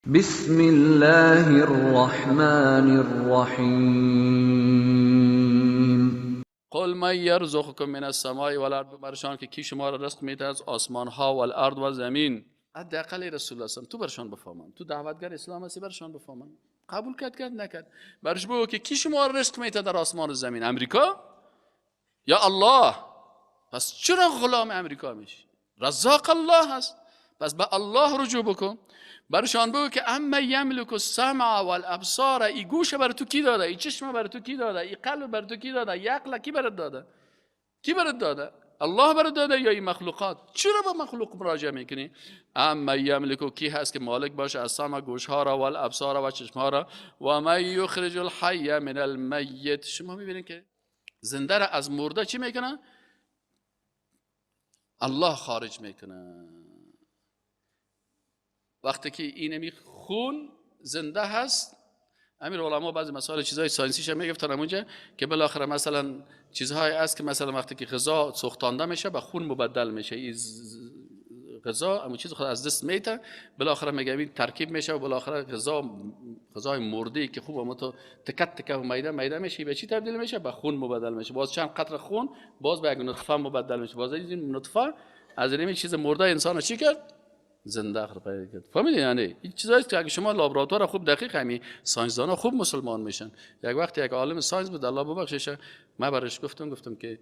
بسم الله الرحمن الرحیم. قل من یرزقکم من السماء والارض، برشان که کی شما را رزق میده از آسمان ها، والارض و زمین. حداقل رسول الله صلی تو برشان بفهمن، تو دعوتگر اسلام هستی، برشان بفهمن. قبول کرد کرد، نکرد. برش بگو که کی شما را رزق میده در آسمان و زمین؟ امریکا یا الله؟ پس چرا غلام امریکا میشی؟ رزاق الله هست، پس به الله رجوع بکن. برشان بگو که امن یملک السمع والابصار، ای گوش بر تو کی داده؟ ای چشم بر تو کی داده؟ ای قلب بر تو کی داده؟ ای عقل کی برات داده؟ کی برات داده؟ الله برات داده یا این مخلوقات؟ چرا با مخلوق مراجعه میکنی؟ امن یملک، کی هست که مالک باشه السمع گوش ها را، والابصار و چشم ها را؟ و من یخرج الحی من المیت. شما میبینید که زنده را از مرده چی میکنه؟ الله خارج میکنه. وقتی که اینمی خون زنده هست، امیر علما بعضی مسائل چیزای science یش هم میگفتن اونجا که بالاخره مثلا چیزهای است که مثلا وقتی که غذا سوختانده میشه، به خون مبدل میشه. این غذا امو چیز خود از دست میته، بالاخره میگه این ترکیب میشه و بالاخره غذای مرده که خوب اما تو تکت تکه و میده میده میشه، به چی تبدیل میشه؟ به خون مبدل میشه. باز چند قطره خون باز به یک نطفه مبدل میشه. باز این نطفه از این چیز مرده انسان چی کرد؟ زنده خود پیدا کرد. فهمیدین؟ یعنی این چیزایی که اگه شما لابراتوار خوب دقیق، همی science خوب مسلمان میشن. یک وقت یک عالم science بود، الله ببخشش، من برش گفتم که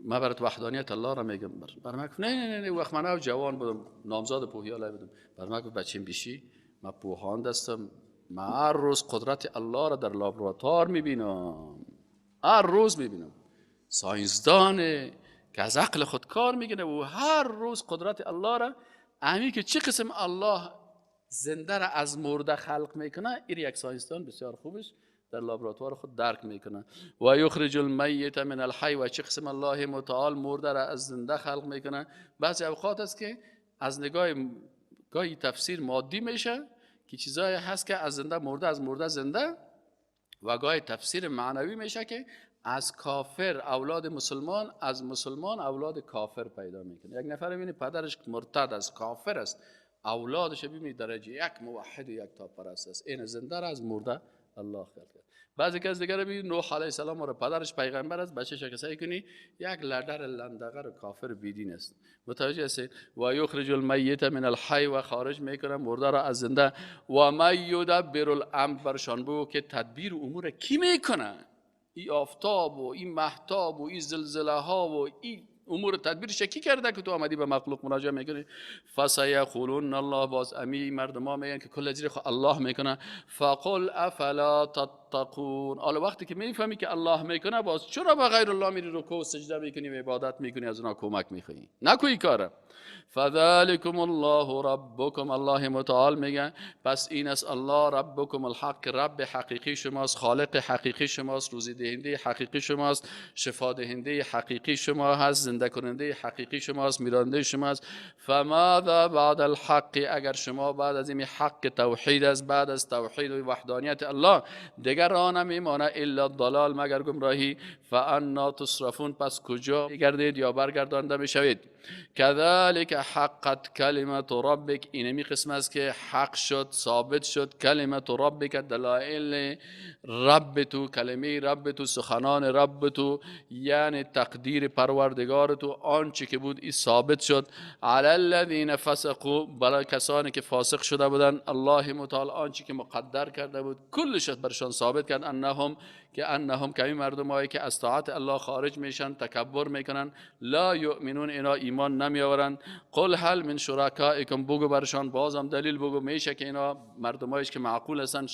من برات وحدانیت الله را میگم. بر من گفت نه نه نه. وقت من جوان بودم، نامزاد پوهیاله بودم. بر من گفت بچیم بیشی، من پوهاند هستم، من هر روز قدرت الله را در لابراتوار میبینم، هر روز میبینم. science دان که از عقل خود کار میگیره و هر روز قدرت الله را، امی که چه قسم الله زنده را از مرده خلق میکنه، این یک science دان بسیار خوبش در لابراتوار خود درک میکنه. و یخرج المیت من الحی، و چه قسم الله متعال مرده را از زنده خلق میکنه. بعضی اوقات است که از نگاه گاهی تفسیر مادی میشه که چیزایی هست که از زنده مرده، از مرده زنده، و گاهی تفسیر معنوی میشه که از کافر اولاد مسلمان، از مسلمان اولاد کافر پیدا میکنه. یک نفر ببینی پدرش مرتد است، کافر است، اولادش ببینی درجه یک موحد و یک پرست است. این زنده را از مرده الله خلق کرد. بعضی کس دیگر ببینی نوح علیه السلام را پدرش پیغمبر است، بچه‌ش که کنی یک لدر لندغر کافر بیدین است. متوجه هستید؟ و یخرج المیت من الحی، و خارج میکنه مرده را از زنده. و من یدبر الامر، برشان بگو که تدبیر امور کی میکنه؟ ای آفتاب و این مهتاب و این زلزله ها و این امور تدبیرش کی کرده که تو آمدی به مخلوق مراجعه میکنی؟ فسیقولون الله. باز امی مردم ها میگن که کل اجری خو الله میکنه. فقل افلا تتقون. حالا وقتی که میفهمی که الله میکنه، باز چرا به غیر الله میری رکوع و سجده میکنی و عبادت میکنی، از اونا کمک میخوایی؟ نکوی کاره. فذلكم الله ربکم. الله متعال میگه پس این است الله ربکم الحق، رب حقیقی شماست، خالق حقیقی شماست، روزی دهنده حقیقی شماست، شفا دهنده حقیقی شما هست، زنده کننده حقیقی شماست، میرانده شماست. فماذا بعد الحق، اگر شما بعد از این حق توحید است، بعد از توحید و وحدانیت الله دیگر راه نمیمانه الا الضلال، مگر گمراهی. فانا تصرفون، پس کجا گردید یا برگردانده میشوید؟ كذلك حقت كلمة ربك، اینمی قسم است که حق شد، ثابت شد. كلمة ربك، دلائل رب تو، کلمه رب تو، سخنان رب تو، یعنی تقدیر پروردگار تو، آنچه که بود این ثابت شد. علی الذین فسقوا، برای کسانی که فاسق شده بودند. الله متعال آنچه که مقدر کرده بود کلش برشان ثابت کرد. انهم که انهم، که این مردم که از طاعت الله خارج میشن، تکبر میکنن، لا یؤمنون، اینا ایمان نمیآورند. قل هل من شرکائکم، بگو برشان، بازم دلیل بگو. میشه که اینا مردمایش که معقول هستن،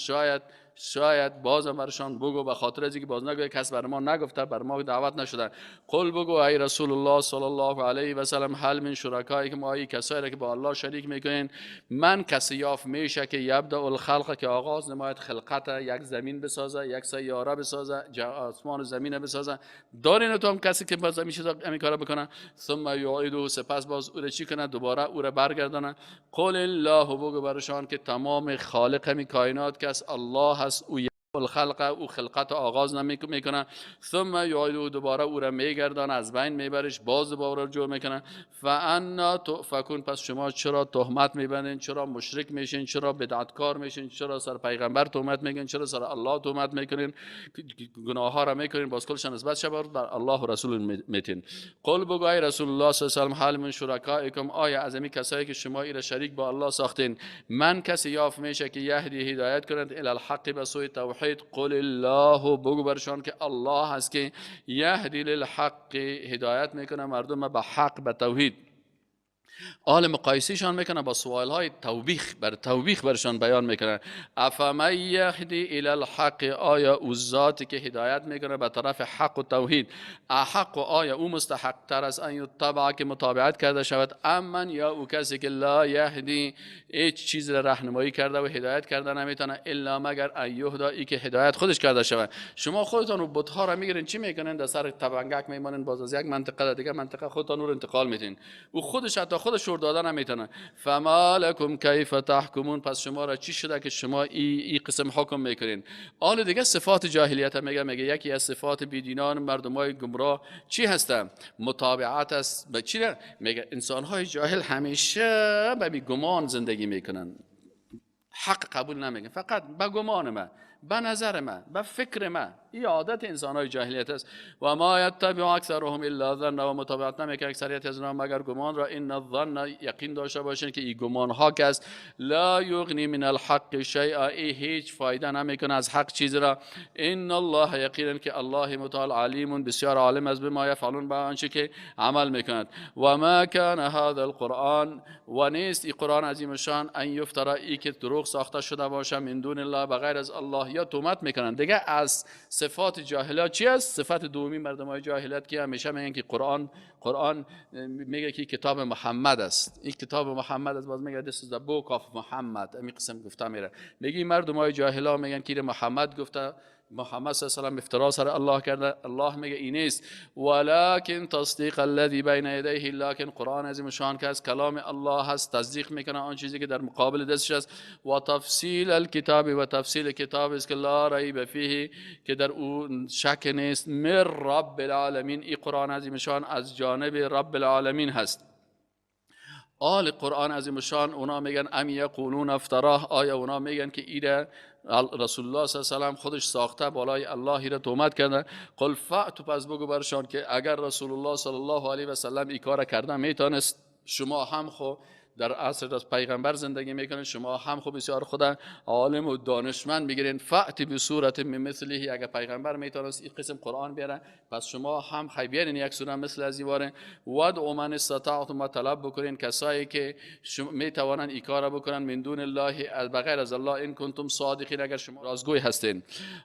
شاید بازم برشان بگو، به خاطر از اینکه باز نگوی کس بر ما نگفته، بر ما دعوت نشده. قل، بگو ای رسول الله صلی الله علیه و سلم، هل من شرکائکم، آیا کسایی که با الله شریک میکنین، من کسی یافت میشه که یبدأ الخلق، که آغاز نماید خلقت، یک زمین بسازه، یک سیاره بسازه، آسمان و زمین بسازه؟ دارین تو هم کسی که باز میشه همین کارا بکنه؟ ثم یعیده، سپس باز او را چی کنه؟ دوباره او را برگردانه. قل الله، بگو برشان که تمام خالق همی کائنات کس الله هست. او الخلق، او خلقت آغاز نمیکنه، ثم یعیده، دوباره او را میگردانه، از بین میبرش، باز دوباره جور میکنه. فانا تؤفکون، پس شما چرا تهمت میبندین؟ چرا مشرک میشین؟ چرا بدعتکار میشین؟ چرا سر پیغمبر تهمت میگین؟ چرا سر الله تهمت میکنین؟ گناه ها را میکنین، باز کلش نسبت شبر بر الله و رسول میتین. قل، بگو ای رسول الله صلی الله علیه و سلم، هل من شرکائکم، آیا از امی کسایی که شما ایره شریک با الله ساختین، من کسی یافت میشه که یهدی، هدایت کنند، الی الحق، به سوی توحید؟ قل الله، بگو برشان که الله هست که یهدی للحق، هدایت میکنه مردم به حق، به توحید. آل مقایسهشان میکنه با سوال های توبیخ، بر توبیخ برشان بیان میکنه. افمن یهدی الی الحق، آیا او ذاتی که هدایت میکنه به طرف حق و توحید، احق، آیا او مستحق تر است، ان یتبع، که متابعت کرده شود، امن، یا او کسی که لا یهدی، هیچ چیز را راهنمایی کرده و هدایت کرده نمیتونه، الا مگر ان یهدی، ای که هدایت خودش کرده شود؟ شما خودتان و بت ها را میگیرین، چی میکنن؟ در سر تبنگک میمانن، باز از یک منطقه دیگه منطقه خودتان رو انتقال میدین. او خودش حتی خودش شور دادن نمیتونه. فما لکم کیف تحکمون، پس شما را چی شده که شما ای قسم حکم میکنین؟ آل دیگه صفات جاهلیت میگه. میگه یکی از صفات بیدینان، مردمای گمراه چی هستن؟ متابعت است به چی؟ میگه انسان های جاهل همیشه به گمان زندگی میکنن، حق قبول نمیکنن، فقط به گمان من، به نظر من، به فکر من. این عادت انسان های جاهلیت است. و ما یتبع اکثرهم الا ظن، و متابعت نمیکنه اکثریت از اونها مگر گمان را. ان الظن، یقین داشته باشین که این گمان ها که است، لا یغنی من الحق شیئا، ای هیچ فایده نمیکنه از حق چیز را. ان الله، یقینا که الله متعال، علیم، بسیار عالم است، بما یفعلون، به آنچه که عمل میکند. و ما کان هذا القرآن، و نیست این قرآن عظیم شان، ان یفتری، ای که دروغ ساخته شده باشه، من دون الله، بغیر از الله. یا تهمت میکنن. دیگه از صفات جاهلیت چی است؟ صفت دومی مردم های جاهلیت که همیشه میگن که قرآن میگه که کتاب محمد است، این کتاب محمد است. باز میگه this is the book of محمد. این قسم گفته میره. میگه مردم های جاهلا میگن که محمد گفته، محمد صلی الله علیه و افترا سر الله کرده. الله میگه این نیست. ولكن تصدیق الذي بین یدیه، لكن قرآن عظیم شان که از کلام الله هست، تصدیق میکنه آن چیزی که در مقابل دستش است. و تفصیل الکتاب، و تفصیل کتاب است که لا ریب فیه، که در او شک نیست، من رب العالمین، این قرآن عظیم شان از جانب رب العالمین هست. آل قرآن عظیم شان اونا میگن ام یقولون افتراه، آیا اونا میگن که ایره رسول الله صلی الله علیه و خودش ساخته، بالای الله را تهمت کرده؟ قل فأتوا، پس بگو برشان که اگر رسول الله صلی الله علیه و سلم این کار کرده میتونست، شما هم خو در عصر از پیغمبر زندگی میکنین، شما هم خو بسیار خدا عالم و دانشمند میگیرین. فأت بسورة من مثله، اگر پیغمبر میتونست این قسم قرآن بیاره، پس شما هم خی بیارین یک سوره مثل از این. وادعوا من استطعتم، طلب بکنین کسایی که میتوانن این کار بکنن، من دون الله، از بغیر از الله، ان کنتم صادقین، اگر شما رازگوی هستین.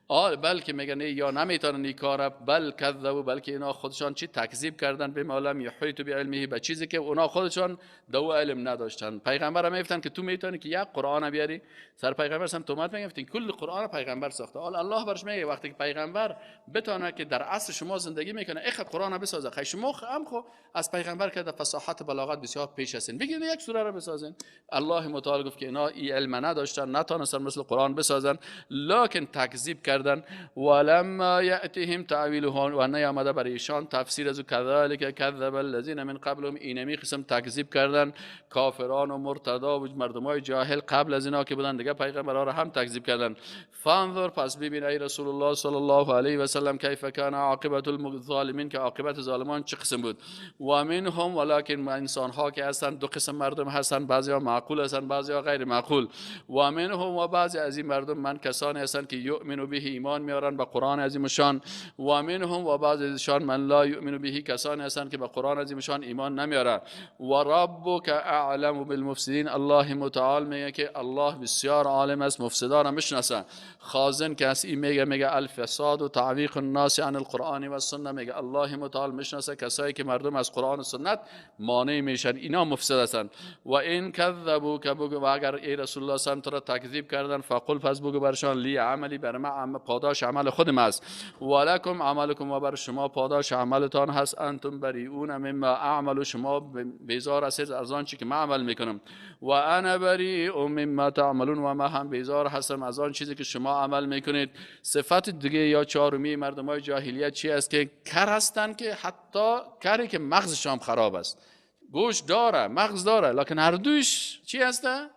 آل بلکه میگن یا نمیتونن این کار، بل کذبوا، بلکه اینا خودشان چی؟ تکذیب کردن، بما لم یحیطوا بعلمه، به چیزی که اونا خودشان دو علم نداشتن. پیغمبر هم میگفتن که تو میتونی که یک قرآن بیاری. سر پیغمبر هم تهمت میگفتن کل قرآن پیغمبر ساخته. حال الله برش میگه وقتی که پیغمبر بتونه که در عصر شما زندگی میکنه اخ قرآن بسازه، خی شما هم خو از پیغمبر که در فصاحت بلاغت بسیار پیش هستین، بگین یک سوره رو بسازین. الله متعال گفت که اینا ای علم نداشتن، نتونستن مثل قرآن بسازن، لکن تکذیب کردن. ولما یاتهم تاویله، و نیامده برای ایشان تفسیر از او. کذالک کذب الذین من قبلهم، اینمی قسم تکذیب کردن کافران و مرتدا و مردمای جاهل قبل از اینا که بودن، دیگه پیغمبرها را هم تکذیب کردن. فانظر، پس ببین ای رسول الله صلی الله علیه و سلم، کیف کان عاقبت الظالمین، که عاقبت ظالمان چه قسم بود. و منهم، ولکن انسان ها که هستند، دو قسم مردم هستند، بعضی ها معقول هستند، بعضی ها غیر معقول. و منهم، و بعضی از این مردم، من، کسانی هستند که یؤمن به، ایمان میارن به قرآن عظیم شان. و منهم، و بعضی ازشان، من لا یؤمن به، کسانی هستند که به قرآن عظیم شان ایمان نمیارن. و ربک اعلم بالمفسدین، الله متعال میگه که الله بسیار عالم است، مفسدان میشناسه. خازن که از این میگه الفساد و تعویق الناس عن القرآن و السنه. میگه الله متعال میشناسه کسایی که مردم از قرآن و سنت مانع میشن، اینا مفسد هستند. و ان کذبوک، بگو و اگر ای رسول الله صلی الله علیه و تکذیب کردن، فقل، پس بگو برشان، لی عملی، بر من پاداش عمل خودم است، ولکم عملکم، و بر شما پاداش عملتان هست، انتم بریئون مما اعمل، شما بیزار هستید از آنچه که من عمل عمل میکنم. و انا بریء مما تعملون، و من هم بیزار هستم از آن چیزی که شما عمل میکنید. صفت دیگه یا چهارمی مردم های جاهلیت چی است؟ که کر هستند، که حتی کری که مغزش هم خراب است، گوش داره، مغز داره، لکن هر دویش چی هسته؟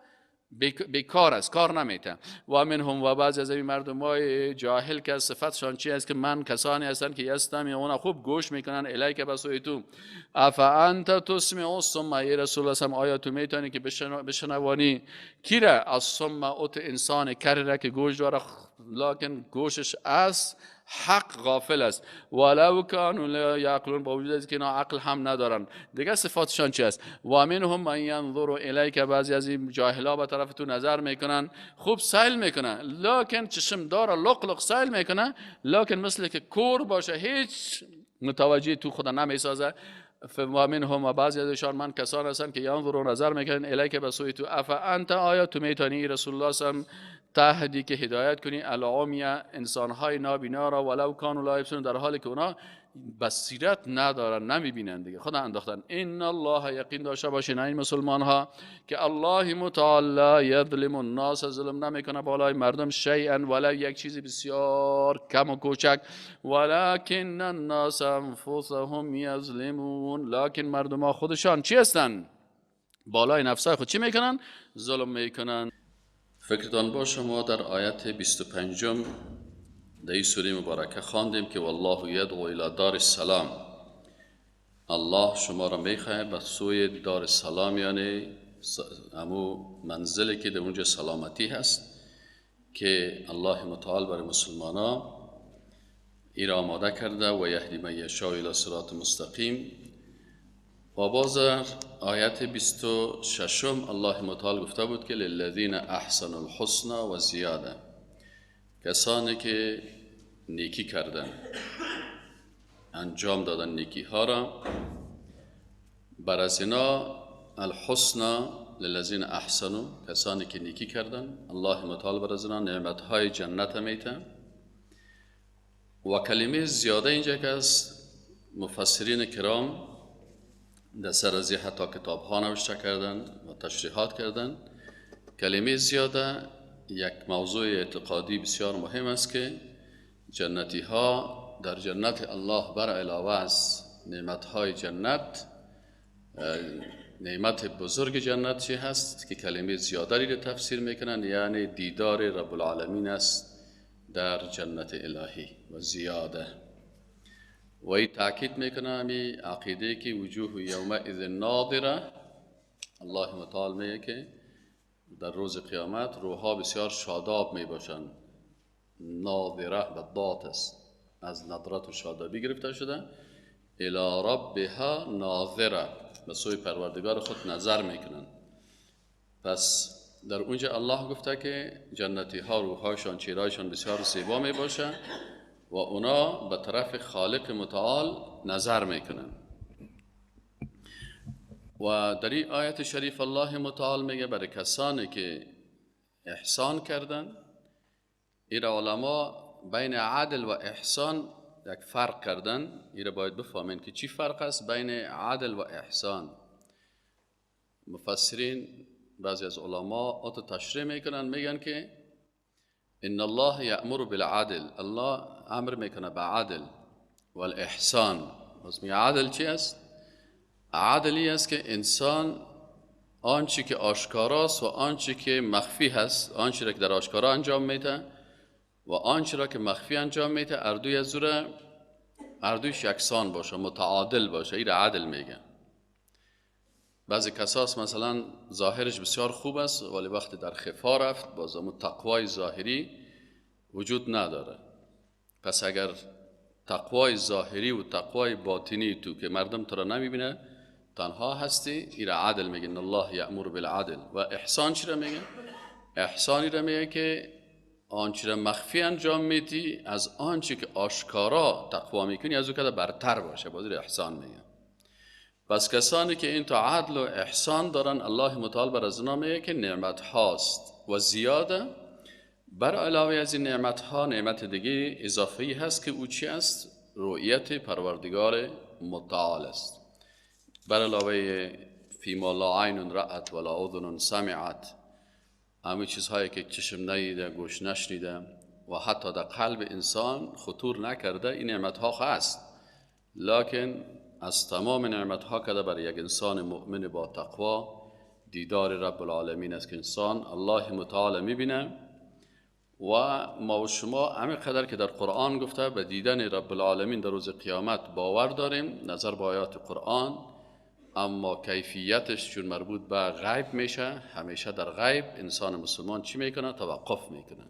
بیکار است، کار نمیته. و منهم، و بعضی از این مردم های جاهل که صفتشان چی است؟ که من کسانی هستند که یستمعون، خوب گوش میکنن، الیک، به سوی تو. افانت تسمع الصم، ای رسول الله، آیا تو میتونی که بشنوانی کی را؟ الصم، اوت انسان کر را که گوش داره لکن گوشش از حق غافل است. ولو کانوا لا یعقلون، با وجود از که اینا عقل هم ندارن. دیگه صفاتشان چی است؟ و منهم من ینظر الیک، بعضی از این جاهلا به طرف تو نظر میکنن، خوب سیل میکنن، لکن چشم داره، لق لق سیل میکنه، لکن مثل که کور باشه، هیچ متوجه تو خدا نمیسازه. و منهم، و بعضی از ایشان، من کسان هستند که ینظر، نظر میکنن، الیک، به سوی تو. افانت، آیا تو میتونی رسول الله صلی تهدی، که هدایت کنی، العمی، انسانهای نابینا را، ولو کانوا لا یبصرون، در حالی که اونا بصیرت ندارن، نمیبینن دیگه، خدا انداختن. ان الله، یقین داشته باشین این مسلمان ها که الله متعال لا یظلم الناس، ظلم نمیکنه بالای مردم، شیئا، ولا یک چیزی بسیار کم و کوچک، ولکن الناس انفسهم یظلمون، لکن مردم ها خودشان چی هستن؟ بالای نفسای خود چی میکنن؟ ظلم میکنن. فکرتان باشه ما در آیت 25 در این سوره مبارکه خواندیم که والله یدعو الی دار السلام، الله شما را میخواه به سوی دار السلام، یعنی همو منزلی که در اونجا سلامتی هست که الله متعال برای مسلمان ها ای را آماده کرده، و یهدی من یشاء الی صراط مستقیم. و باز در آیت 26 الله متعال گفته بود که للذین احسنوا الحسنى و زیاده، کسانی که نیکی کردن، انجام دادن نیکی ها را، بر از اینا الحسنى للذین احسنوا، کسانی که نیکی کردن، الله متعال بر از اینا نعمت های جنت میته. و کلمه زیاده اینجا که از مفسرین کرام در سر از حتی کتاب ها نوشته کردن و تشریحات کردن، کلمه زیاده یک موضوع اعتقادی بسیار مهم است که جنتی ها در جنت الله بر علاوه از نعمت های جنت، نعمت بزرگ جنت چی هست که کلمه زیاده را تفسیر میکنن، یعنی دیدار رب العالمین است در جنت الهی و زیاده. و ای تاکید میکنه همی عقیده که وجوه یومئذ ناضره، الله متعال میگه که در روز قیامت روحها بسیار شاداب می باشند. ناظره به ضاد است، از نظرت و شادابی گرفته شده. الی ربها ناظره، به سوی پروردگار خود نظر میکنن. پس در اونجا الله گفته که جنتی ها روحهایشان، چهرهایشان بسیار زیبا می باشه و اونا به طرف خالق متعال نظر میکنن. و در این آیت شریف الله متعال میگه برای کسانی که احسان کردن، ایره علما بین عدل و احسان یک فرق کردن، ایره باید بفهمین که چی فرق است بین عدل و احسان. مفسرین بعضی از علما آت تشریح میکنن، میگن که ان الله یأمر بالعدل، الله امر میکنه به عدل والاحسان. باز میگه عدل چی است؟ عدلی است که انسان آنچه که آشکاراست و آنچه که مخفی هست، آنچه را که در آشکارا انجام میده و آنچه را که مخفی انجام میده، اردوی از اردویش یکسان باشه، متعادل باشه، این را عدل میگن. بعضی کساس مثلا ظاهرش بسیار خوب است ولی وقتی در خفا رفت باز همون تقوای ظاهری وجود نداره. پس اگر تقوای ظاهری و تقوای باطنی تو که مردم تو را نمیبینه، تنها هستی، این را عدل میگن. الله یأمر بالعدل. و احسان چی را میگه؟ احسانی را میگه که آنچه را مخفی انجام میدی از آنچه که آشکارا تقوا میکنی از او که برتر باشه، باز احسان میگه. پس کسانی که این تا عدل و احسان دارن، الله متعال بر از اونا میگه که نعمت هاست و زیاده. بر علاوه از این نعمت ها نعمت دیگه اضافی هست که او چی است؟ رؤیت پروردگار متعال است. بر علاوه فیما لا عین رأت ولا اذن سمعت، همه چیزهایی که چشم ندیده، گوش نشنیده و حتی در قلب انسان خطور نکرده، این نعمتها هست. لکن از تمام نعمتها که برای یک انسان مؤمن با تقوا دیدار رب العالمین است که انسان الله متعال میبینه. و ما و شما همه قدر که در قرآن گفته به دیدن رب العالمین در روز قیامت باور داریم نظر به آیات قرآن، اما کیفیتش چون مربوط به غیب میشه، همیشه در غیب انسان مسلمان چی میکنه؟ توقف میکنه.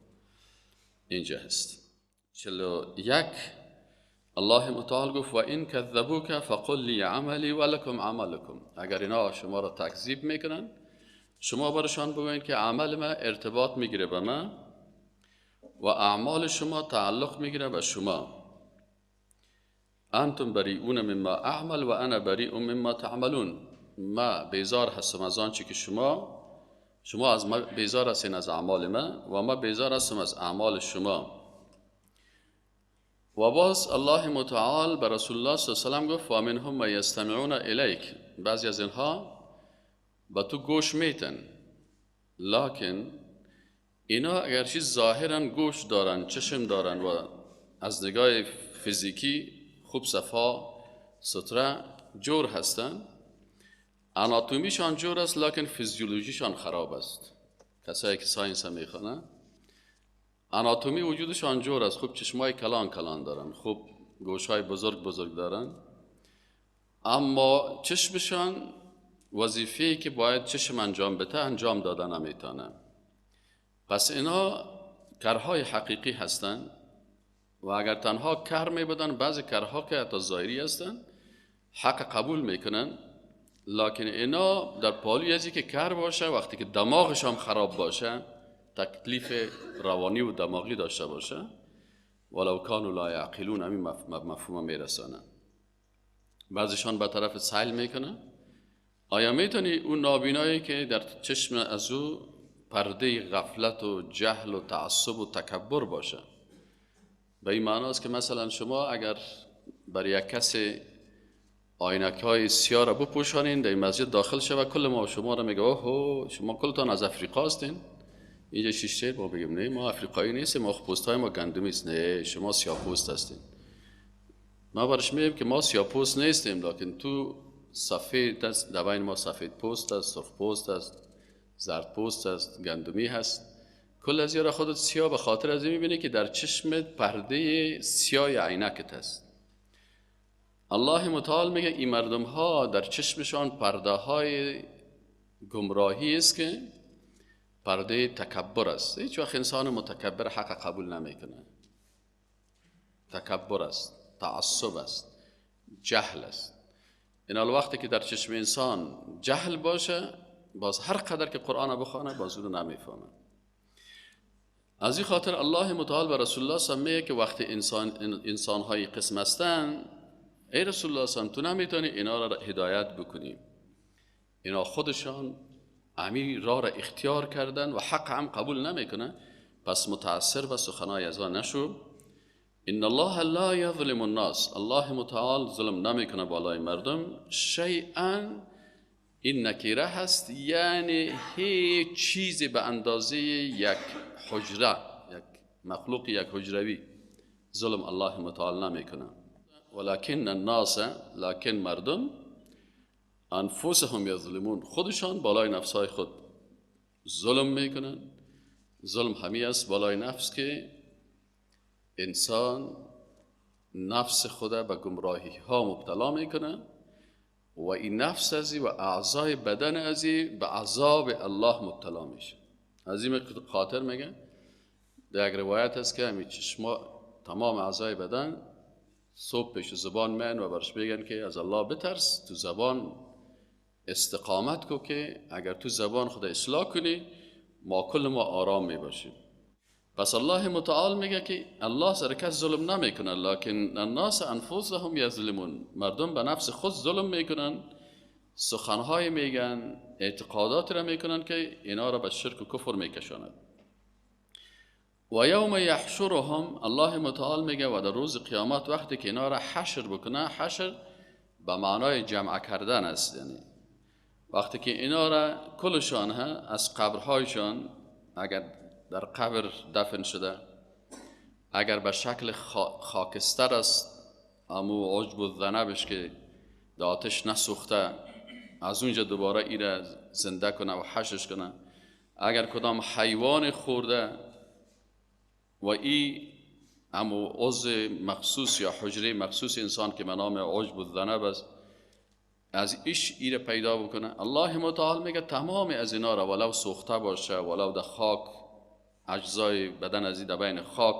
اینجا هست 41 الله متعال گفت و این کذبوک فقل لی عملی و لکم عملکم. اگر اینا شما را تکذیب میکنن، شما برشان بگوین که عمل ما ارتباط میگیره به من و اعمال شما تعلق میگیره به شما. انتم بریئون مما اعمل و انا بریء مما تعملون. ما بیزار هستم از آنچه که شما از ما بیزار هستین از اعمال ما و ما بیزار هستم از اعمال شما. و باز الله متعال به رسول الله صلی الله علیه و سلم گفت و منهم من یستمعون الیک. بعضی از اینها به تو گوش میتن، لکن اینا اگرچه ظاهرا گوش دارن، چشم دارن و از نگاه فیزیکی خوب صفا ستره جور هستن، اناتومیشان جور است، لکن فیزیولوژیشان خراب است. کسایی که science هم میخوانن، اناتومی وجودشان جور است، خوب چشمای کلان کلان دارن، خوب گوشهای بزرگ بزرگ دارن، اما چشمشان وظیفه‌ای که باید چشم انجام بده انجام داده نمیتونه. پس اینا کرهای حقیقی هستند و اگر تنها کر می بودن، بعضی کرها که حتی ظاهری هستند حق قبول میکنن، لکن اینا در پالوی ازی که کر باشه، وقتی که دماغش هم خراب باشه، تکلیف روانی و دماغی داشته باشه، ولو کانوا لا یعقلون، همین مفهوم میرسانن. بعضیشان به طرف سیل میکنن. آیا میتونی اون نابینایی که در چشم از او پرده غفلت و جهل و تعصب و تکبر باشه؟ به این معنی است که مثلا شما اگر بر یک کسی آینک های سیاه را بپوشانین در این مسجد داخل شود، کل ما شما را میگه اوه شما کلتان از افریقا هستین، اینجا شیشته، ما بگیم نه ما افریقایی نیستیم، ما پوست های ما گندمی است، نه شما سیاه پوست هستین. ما برش میگیم که ما سیاه پوست نیستیم، لکن تو سفید است، در بین ما سفید پوست است، سرخ پوست است، زرد پوست است، گندمی هست. کل از یارا خودت سیاه به خاطر از این میبینی که در چشم پرده سیاه عینکت است. الله متعال میگه این مردم ها در چشمشان پرده های گمراهی است که پرده تکبر است. هیچ وقت انسان متکبر حق قبول نمیکنه. تکبر است، تعصب است، جهل است. این وقتی که در چشم انسان جهل باشه، باز هر قدر که قرآن بخوانه باز اونو نمیفهمه. از این خاطر الله متعال به رسول الله صلی الله علیه و که وقتی انسان‌های قسم هستن، ای رسول الله صلی الله علیه و تو نمیتونی اینا را هدایت بکنی، اینا خودشان امیر راه را اختیار کردن و حق هم قبول نمیکنه، پس متأثر به سخنای از آن نشو. ان الله لا یظلم الناس، الله متعال ظلم نمیکنه بالای مردم. شیئا، این نکیره هست، یعنی هیچ چیزی به اندازه یک حجره، یک مخلوق یک حجروی ظلم الله متعال نمیکنه. ولکن الناس، لکن مردم، انفسهم یظلمون، خودشان بالای نفسهای خود ظلم میکنن. ظلم همی است بالای نفس که انسان نفس خود به گمراهی ها مبتلا میکنه و این نفس ازی و اعضای بدن ازی به عذاب الله مبتلا میشه. از این خاطر میگه در یک روایت هست که همین چشما تمام اعضای بدن صبح پیش زبان من و برش بگن که از الله بترس، تو زبان استقامت کو که اگر تو زبان خود اصلاح کنی ما کل ما آرام میباشیم. پس الله متعال میگه که الله سر کس ظلم نمیکنه، لکن الناس انفسهم یظلمون، مردم به نفس خود ظلم میکنن، سخنهای میگن، اعتقادات را میکنن که اینا را به شرک و کفر میکشاند. و یوم یحشرهم، الله متعال میگه و در روز قیامت وقتی که اینا را حشر بکنه، حشر به معنای جمع کردن است، یعنی وقتی که اینا را کلشان از قبرهایشان، اگر در قبر دفن شده، اگر به شکل خاکستر است، امو عجب و ذنبش که در آتش نسوخته، از اونجا دوباره ایره زنده کنه و حشش کنه. اگر کدام حیوان خورده و ای امو عضو مخصوص یا حجره مخصوص انسان که به نام عجب و ذنب است، از ایش ایره پیدا بکنه. الله متعال میگه تمام از اینا را ولو سوخته باشه، ولو در خاک اجزای بدن از در بین خاک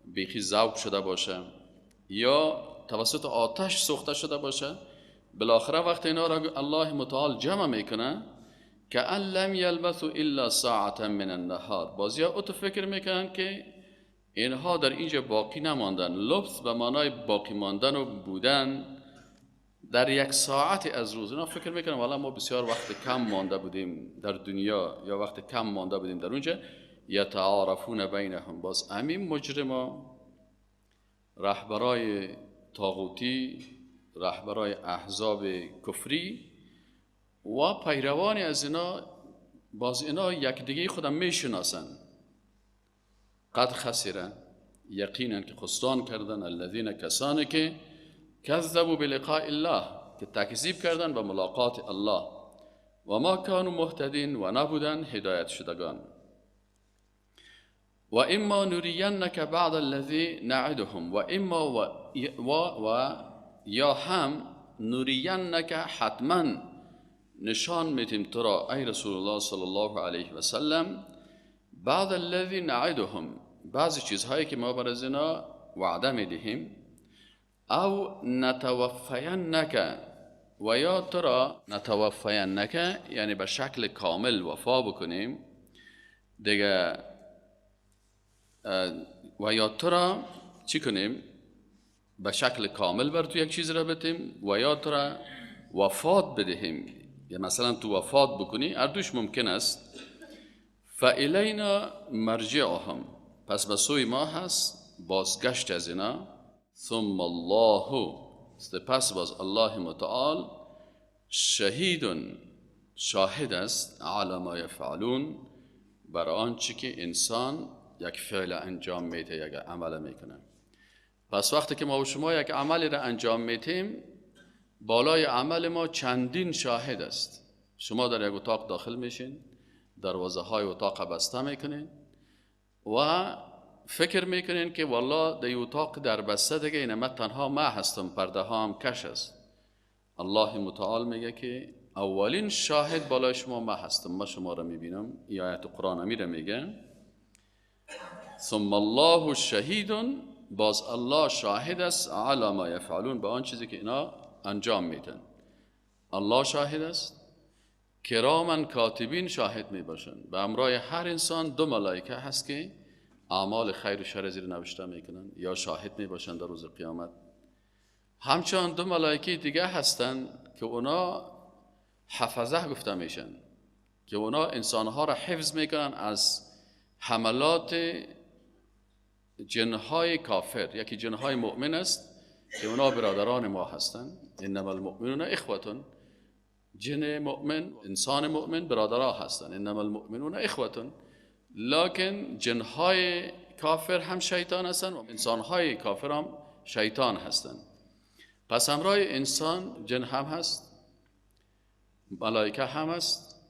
بیخی ذوب شده باشه یا توسط آتش سوخته شده باشه، بالاخره وقت اینا را الله متعال جمع میکنه که ان لم یلبثوا الا ساعة من النهار. بازی ها تو فکر میکنن که اینها در اینجا باقی نماندن. لبث به معنای باقی ماندن و بودن در یک ساعت از روز. اینا فکر میکنن والا ما بسیار وقت کم مانده بودیم در دنیا یا وقت کم مانده بودیم در اونجا. یتعارفون بینهم، باز امین مجرما، رهبرای طاغوتی، رهبرای احزاب کفری و پیروان از اینا، باز اینا یکدیگه خودم میشناسن. قد خسره، یقینا که خسران کردن، الذین کسانی که کذبوا بلقاء الله، که تکذیب کردن به ملاقات الله، و ما کانوا مهتدین، و نبودن هدایت شدگان. و اما نرینک بعض الذی نعدهم، و اما و یا هم نرینک، حتما نشان میتیم تو را ای رسول الله صلی الله علیه و سلم، بعض الذی نعدهم، بعضی چیزهایی که ما بر از اینا وعده میدهیم، او نتوفینک، و یا تو را نتوفینک یعنی به شکل کامل وفا بکنیم دیگه، و یا تو را چی کنیم؟ به شکل کامل بر تو یک چیز را بتیم و یا تو را وفات بدهیم، یا مثلا تو وفات بکنی، اردوش ممکن است. فالینا مرجعهم، پس به سوی ما هست بازگشت از اینا. ثم الله، سپس باز الله متعال، شهید، شاهد است، علی ما یفعلون، بر آنچه که انسان یک فعل انجام میده، یک عمل میکنه. پس وقتی که ما و شما یک عملی را انجام میتیم، بالای عمل ما چندین شاهد است. شما در یک اتاق داخل میشین، دروازه های اتاق بسته میکنین و فکر میکنین که والله در اتاق در بسته دیگه اینه من تنها ما هستم، پرده ها هم کش است. الله متعال میگه که اولین شاهد بالای شما ما هستم، ما شما را میبینم. این آیت قرآن امیره میگه ثم الله شهید، باز الله شاهد است، علی ما یفعلون، به آن چیزی که اینا انجام میدن. الله شاهد است، کرامن کاتبین شاهد میباشن. به امرای هر انسان دو ملائکه هست که اعمال خیر و شر زیر نوشته میکنن یا شاهد میباشن در روز قیامت. همچنان دو ملائکه دیگه هستن که اونا حفظه گفته میشن، که اونا انسانها را حفظ میکنن از حملات جنهای کافر. یکی جنهای مؤمن است که اونا برادران ما هستند، انما المؤمنون اخوتون. جن مؤمن، انسان مؤمن برادرها هستند، انما المؤمنون اخوتون. لکن جنهای کافر هم شیطان هستند و انسانهای کافر هم شیطان هستند. پس همراه انسان جن هم هست، ملائکه هم هست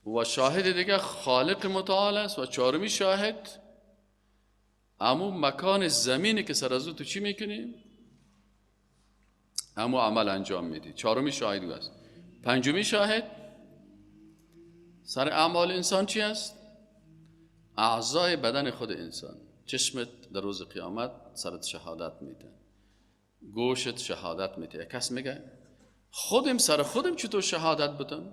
و شاهد دیگه خالق متعال است و چهارمی شاهد امو مکان زمینی که سر از او تو چی میکنی؟ امو عمل انجام میدی. چهارمی شاهد است. پنجمی شاهد سر اعمال انسان چی است؟ اعضای بدن خود انسان. چشمت در روز قیامت سرت شهادت میده، گوشت شهادت میده. کس میگه خودم سر خودم چطور شهادت بدم؟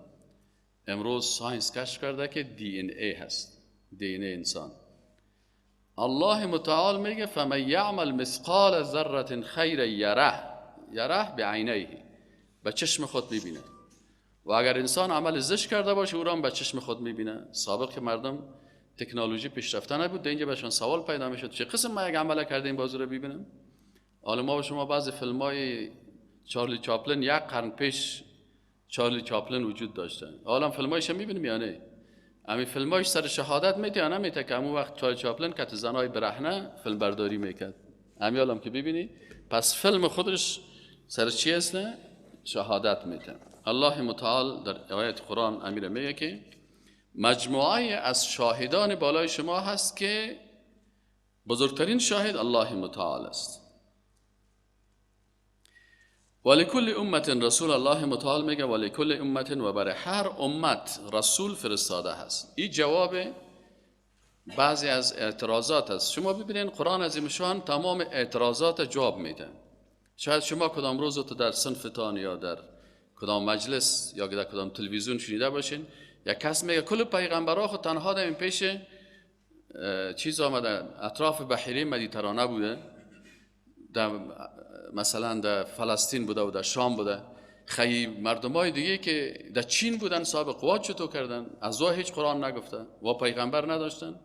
امروز science کشف کرده که DNA هست، DNA انسان. الله متعال میگه فمن یعمل مثقال ذره خیرا یره، یره بعینیه، به چشم خود میبینه. و اگر انسان عمل زشت کرده باشه او را هم به چشم خود میبینه. سابق که مردم تکنولوژی پیشرفته نبود، اینجا بهشون سوال پیدا میشد چه قسم ما یک عمل کردیم بازو رو ببینم. حالا ما و شما بعضی فیلم‌های چارلی چاپلین یک قرن پیش چارلی چاپلن وجود داشته. حالا فیلمایش میبینیم یا نه؟ همین فیلمایش سر شهادت میده یا نمیده که همون وقت چارلی چاپلن که زنای برهنه فیلم برداری میکرد. همین حالا که ببینی، پس فیلم خودش سر چی است؟ نه؟ شهادت میده. الله متعال در آیت قرآن امیر میگه که مجموعه از شاهدان بالای شما هست که بزرگترین شاهد الله متعال است. ولکل امت رسول، الله متعال میگه ولکل امت، و برای هر امت رسول فرستاده هست. این جواب بعضی از اعتراضات است. شما ببینین قرآن عظیم شان تمام اعتراضات جواب میده. شاید شما کدام روز تو در صنفتان یا در کدام مجلس یا در کدام تلویزیون شنیده باشین، یک کس میگه کل پیغمبرها خود تنها در این پیش چیز آمده، اطراف بحیره مدیترانه بوده، در مثلا در فلسطین بوده و در شام بوده. خیلی مردمای دیگه که در چین بودن صاحب قوات چطور کردن؟ از او هیچ قرآن نگفته و پیغمبر نداشتن.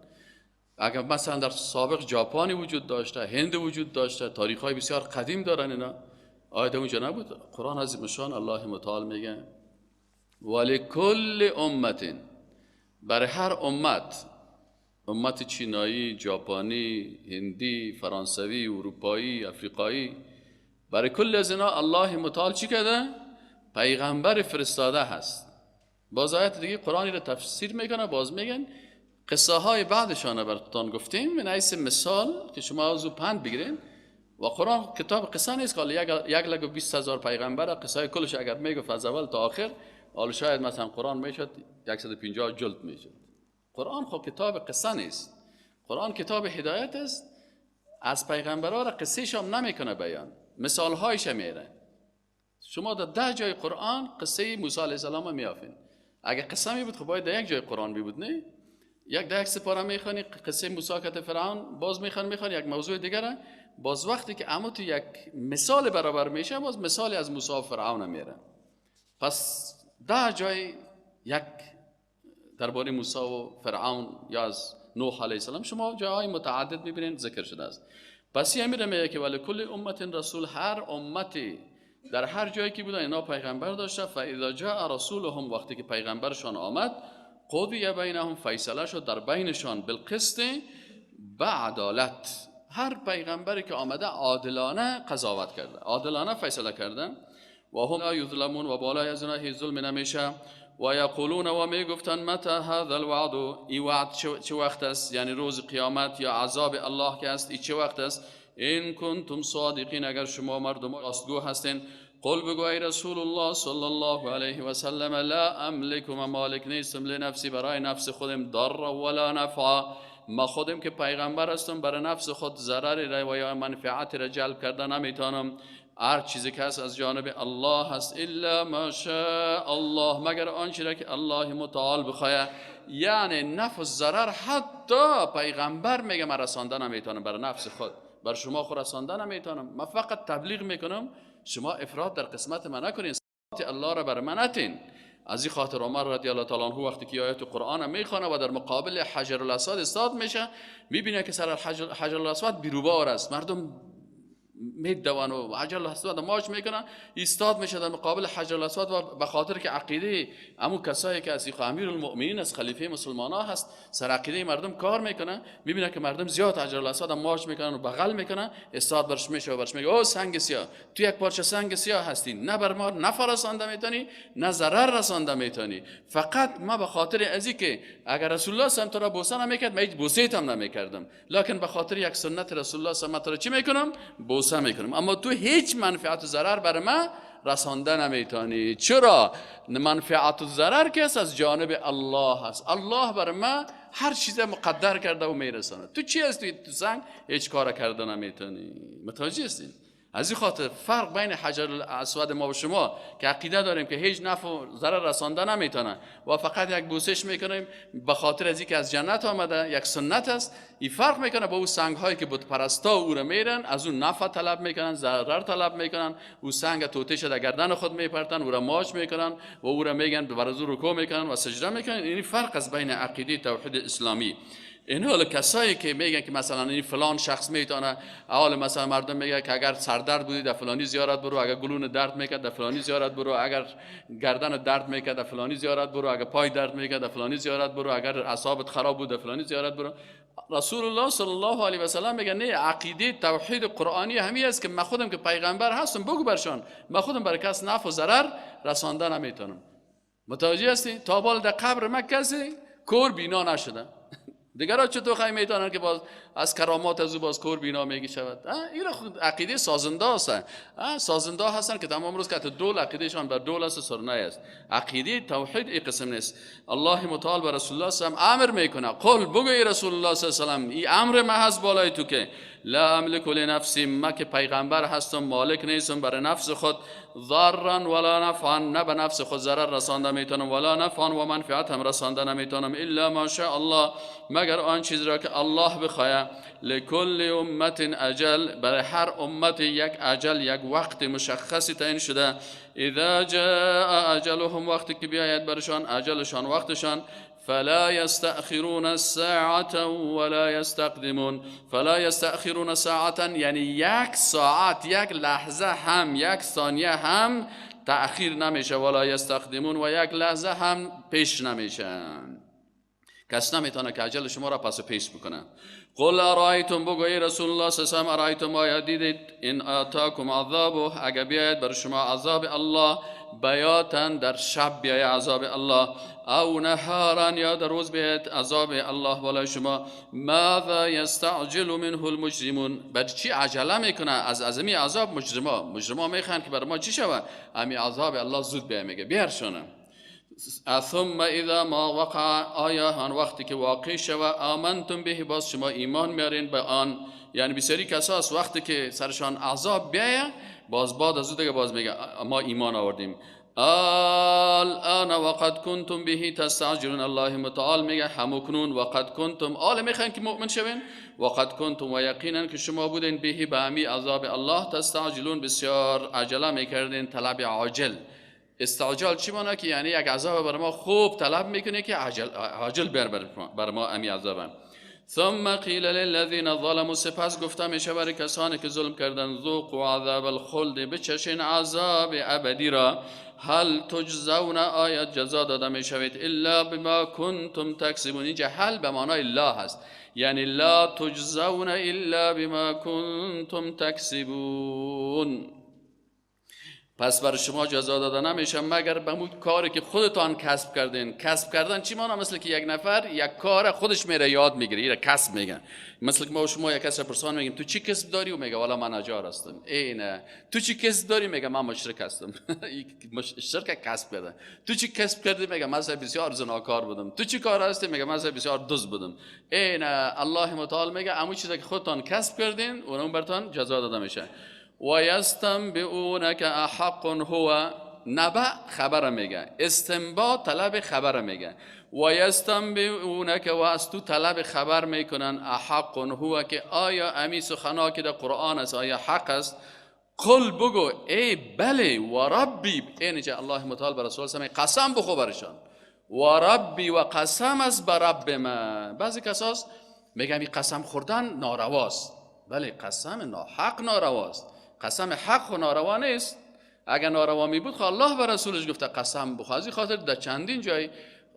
اگر مثلا در سابق ژاپنی وجود داشته، هند وجود داشته، تاریخ‌های بسیار قدیم دارن اینا، آیت اونجا نبود. قرآن عظیم شان الله متعال میگه ولکل امت، برای هر امت، امت چینایی، ژاپنی، هندی، فرانسوی، اروپایی، افریقایی، برای کل از اینا الله متعال چی کرده؟ پیغمبر فرستاده هست. باز آیت دیگه قرآنی رو تفسیر میکنه، باز میگن قصه های بعدشان براتون گفتیم من حیث مثال که شما از او پند بگیرین. و قرآن کتاب قصه نیست که 1,20,000 پیغمبر قصه های کلش اگر میگفت از اول تا آخر، حالا شاید مثلا قرآن میشد 150 جلد میشد. قرآن خب کتاب قصه نیست، قرآن کتاب هدایت است. از پیغمبرها را قصه شام نمیکنه بیان، مثال هایش میاره. شما در 10 جای قرآن قصه موسی علیه السلام میافین. اگه قصه می بود خب باید در یک جای قرآن می بود، نه؟ یک در یک سپاره میخوانی قصه موسی کت فرعون، باز میخوانی یک موضوع دیگره. باز وقتی که عمو تو یک مثال برابر میشه، باز مثالی از موسی و فرعون میاره. پس 10 جای یک درباره موسی و فرعون یا از نوح علیه السلام شما جاهای متعدد میبینید ذکر شده است. پس یه میره میگه که ولکل امت رسول، هر امتی در هر جایی که بودن اینا پیغمبر داشته. فاذا جاء رسولهم، وقتی که پیغمبرشان آمد، قضی بینهم، فیصله شد در بینشان، بالقسط، به عدالت. هر پیغمبری که آمده عادلانه قضاوت کرده، عادلانه فیصله کرده. و هم لا یظلمون، و بالای از اونها هیچ ظلم نمیشه. و یقولون، و میگفتن متى هذا الوعد، ای وعد چه وقت است؟ یعنی روز قیامت یا عذاب الله که است، ای چه وقت است؟ این کنتم صادقین، اگر شما مردم راستگو هستین. قل، بگو ای رسول الله صلی الله علیه و سلم، لا املک، و مالک نیستم، لنفسی، برای نفس خودم، ضر ولا نفع. ما خودم که پیغمبر هستم برای نفس خود ضرری را و یا منفعت را جلب کرده نمیتونم. هر چیزی که هست از جانب الله هست، الا ما شاء الله، مگر آنچه را که الله متعال بخواه. یعنی نفع ضرر حتی پیغمبر میگه من رسانده نمیتونم برای نفس خود، بر شما خود رسانده نمیتونم، من فقط تبلیغ میکنم، شما افراد در قسمت من نکنین، الله را بر من نتین. از این خاطر عمر رضی الله تعالی عنه وقتی که آیات قرآن میخوانه و در مقابل حجر الاسود استاد میشه، میبینه که سر حجر الاسود بیروبار است، مردم میدوان و حجر الاسود ماچ میکنن، ایستاد میشه در مقابل حجر الاسود و به خاطر که عقیده امو کسایی که از امیرالمؤمنین از خلیفه مسلمان ها هست، سر عقیده مردم کار میکنه، میبینه که مردم زیاد حجر الاسود ماچ میکنن و بغل میکنن، استاد برش میشه و برش میگه او سنگ سیاه، تو یک پارچه سنگ سیاه هستی، نه بر ما نفع رسانده میتونی نه ضرر رسانده میتونی، فقط ما به خاطر ازی که اگر رسول الله صلی الله علیه و بوسه نمیکرد من هیچ بوسه هم نمیکردم، لکن به خاطر یک سنت رسول الله صلی الله علیه و چی میکنم؟ بوسه میکنم، اما تو هیچ منفعت و ضرر بر من رسانده نمیتونی. چرا؟ منفعت و ضرر که از جانب الله هست، الله بر من هر چیز مقدر کرده و میرسانه، تو چی هستی؟ تو سنگ هیچ کار کرده نمیتونی. متوجه هستین؟ از این خاطر فرق بین حجر الاسود ما و شما که عقیده داریم که هیچ نفع و ضرر رسانده نمیتونه و فقط یک بوسش میکنیم به خاطر از اینکه از جنت آمده، یک سنت است، این فرق میکنه با اون سنگ هایی که بت پرستا او رو میرن، از اون نفع طلب میکنن، ضرر طلب میکنن، او سنگ توته شده گردن خود میپرتن، او را ماچ میکنن و او را میگن بر از او رکوع میکنن و سجده میکنن. این فرق از بین عقیده توحید اسلامی. این حال کسایی که میگن که مثلا این فلان شخص میتونه، حال مثلا مردم میگه که اگر سردرد بودی در فلانی زیارت برو، اگر گلون درد میکرد در فلانی زیارت برو، اگر گردن درد میکرد در فلانی زیارت برو، اگر پای درد میکرد در فلانی زیارت برو، اگر اعصابت خراب بود در فلانی زیارت برو. رسول الله صلی الله علیه و سلم میگه نه، عقیده توحید قرآنی همی است که من خودم که پیغمبر هستم بگو برشان، من خودم برای کس نفع و ضرر رسانده نمیتونم. متوجه هستی؟ تا بال در قبر من کسی کور بینا نشده. دیگرها چطور خیلی میتونن که باز از کرامات از او باز کور بینا میگی شود؟ این عقیده سازنده هستن، سازنده هستن که تمام روز که دول عقیدهشان بر دول است، سرنای است. عقیده توحید این قسم نیست. الله متعال به رسول الله صلی الله علیه و امر میکنه، قل بگو ای رسول الله صلی الله علیه و سلم، این امر ما هست بالای تو که لا املک لنفسی، ما که پیغمبر هستم مالک نیستم برای نفس خود، ضرا ولا نفعا، نه به نفس خود ضرر رسانده میتونم، ولا نفعا و منفعت هم رسانده نمیتونم، الا ما شاء الله، مگر آن چیز را که الله بخواه. لکل امت اجل، برای هر امت یک اجل، یک وقت مشخصی تعیین شده. اذا جاء اجلهم، وقتی که بیاید برشان اجلشان، وقتشان، فلا يستأخرون الساعة ولا يستقدمون. فلا يستأخرون ساعة یعنی یک ساعت، یک لحظه هم، یک ثانیه هم تأخیر نمیشه، ولا يستقدمون و یک لحظه هم پیش نمیشه. کس نمیتونه که عجل شما را پس و پیش بکنه. قل ارایتم، بگو ای رسول الله صلی الله علیه و سلم، ارایتم آیا دیدید ان آتاکم عذابه، اگر بیاید بر شما عذاب الله، بیاتا در شب بیاید عذاب الله، او نهارا یا در روز بیاید عذاب الله بالای شما، ماذا یستعجل منه المجرمون، بر چی عجله میکنه از ازمی عذاب مجرما؟ مجرما میخوان که بر ما چی شود؟ امی عذاب الله زود بیاید، میگه بیارشونه. ثم اذا ما وقع، آیا آن وقتی که واقع شود، آمنتم به، باز شما ایمان میارین به آن. یعنی بسیاری کساس وقتی که سرشان عذاب بیاید، باز بعد از او دیگه باز میگه ما ایمان آوردیم. الان وقد کنتم به تستعجلون، الله متعال میگه همکنون وقد کنتم، آل میخواین که مؤمن شوین، وقد کنتم و یقینا که شما بودین، به به امی عذاب الله، تستعجلون بسیار عجله میکردین، طلب عاجل. استعجال چی معنی؟ که یعنی یک عذاب بر ما خوب طلب میکنه که عجل عاجل بر ما امی عذاب. ثم قیل للذین ظلموا، سپس گفته میشه برای کسانی که ظلم کردن، ذوقوا عذاب الخلد، بچشین عذاب ابدی را، هل تجزون، آیا جزا داده میشوید، الا بما کنتم تکسبون. اینجا هل به معنای لا هست، یعنی لا تجزون الا بما کنتم تکسبون. پس بر شما جزا داده نمیشه مگر به اون کاری که خودتان کسب کردین. کسب کردن چی مانا؟ مثل که یک نفر یک کار خودش میره یاد میگیره، اینو کسب میگن. مثل که ما شما یک کس پرسان میگیم تو چی کسب داری؟ و میگه والا من نجار هستم. ای نه، تو چی کسب داری؟ میگه من مشرک هستم. شرک کسب کرده. تو چی کسب کردی؟ میگه من بسیار زناکار بودم. تو چی کار هستی؟ میگه من بسیار دزد بودم. ای نه، الله متعال میگه امو چیزی که خودتان کسب کردین اونم براتون جزا داده میشه. و یستنبئونک احق هو، نبأ خبر میگه، استنباط طلب خبر میگه. و یستنبئونک و از تو طلب خبر میکنن، احق هو که آیا امی سخنا که در قرآن است آیا حق است؟ قل بگو ای بله و ربی، اینجا الله متعال بر رسول الله قسم بخو برشان، و ربی و قسم است بر رب من. بعضی کساس میگن این قسم خوردن نارواست. بله قسم ناحق نارواست، قسم حق و ناروا نیست. اگر ناروا می بود خب الله به رسولش گفته قسم بخور. از این خاطر در چندین جای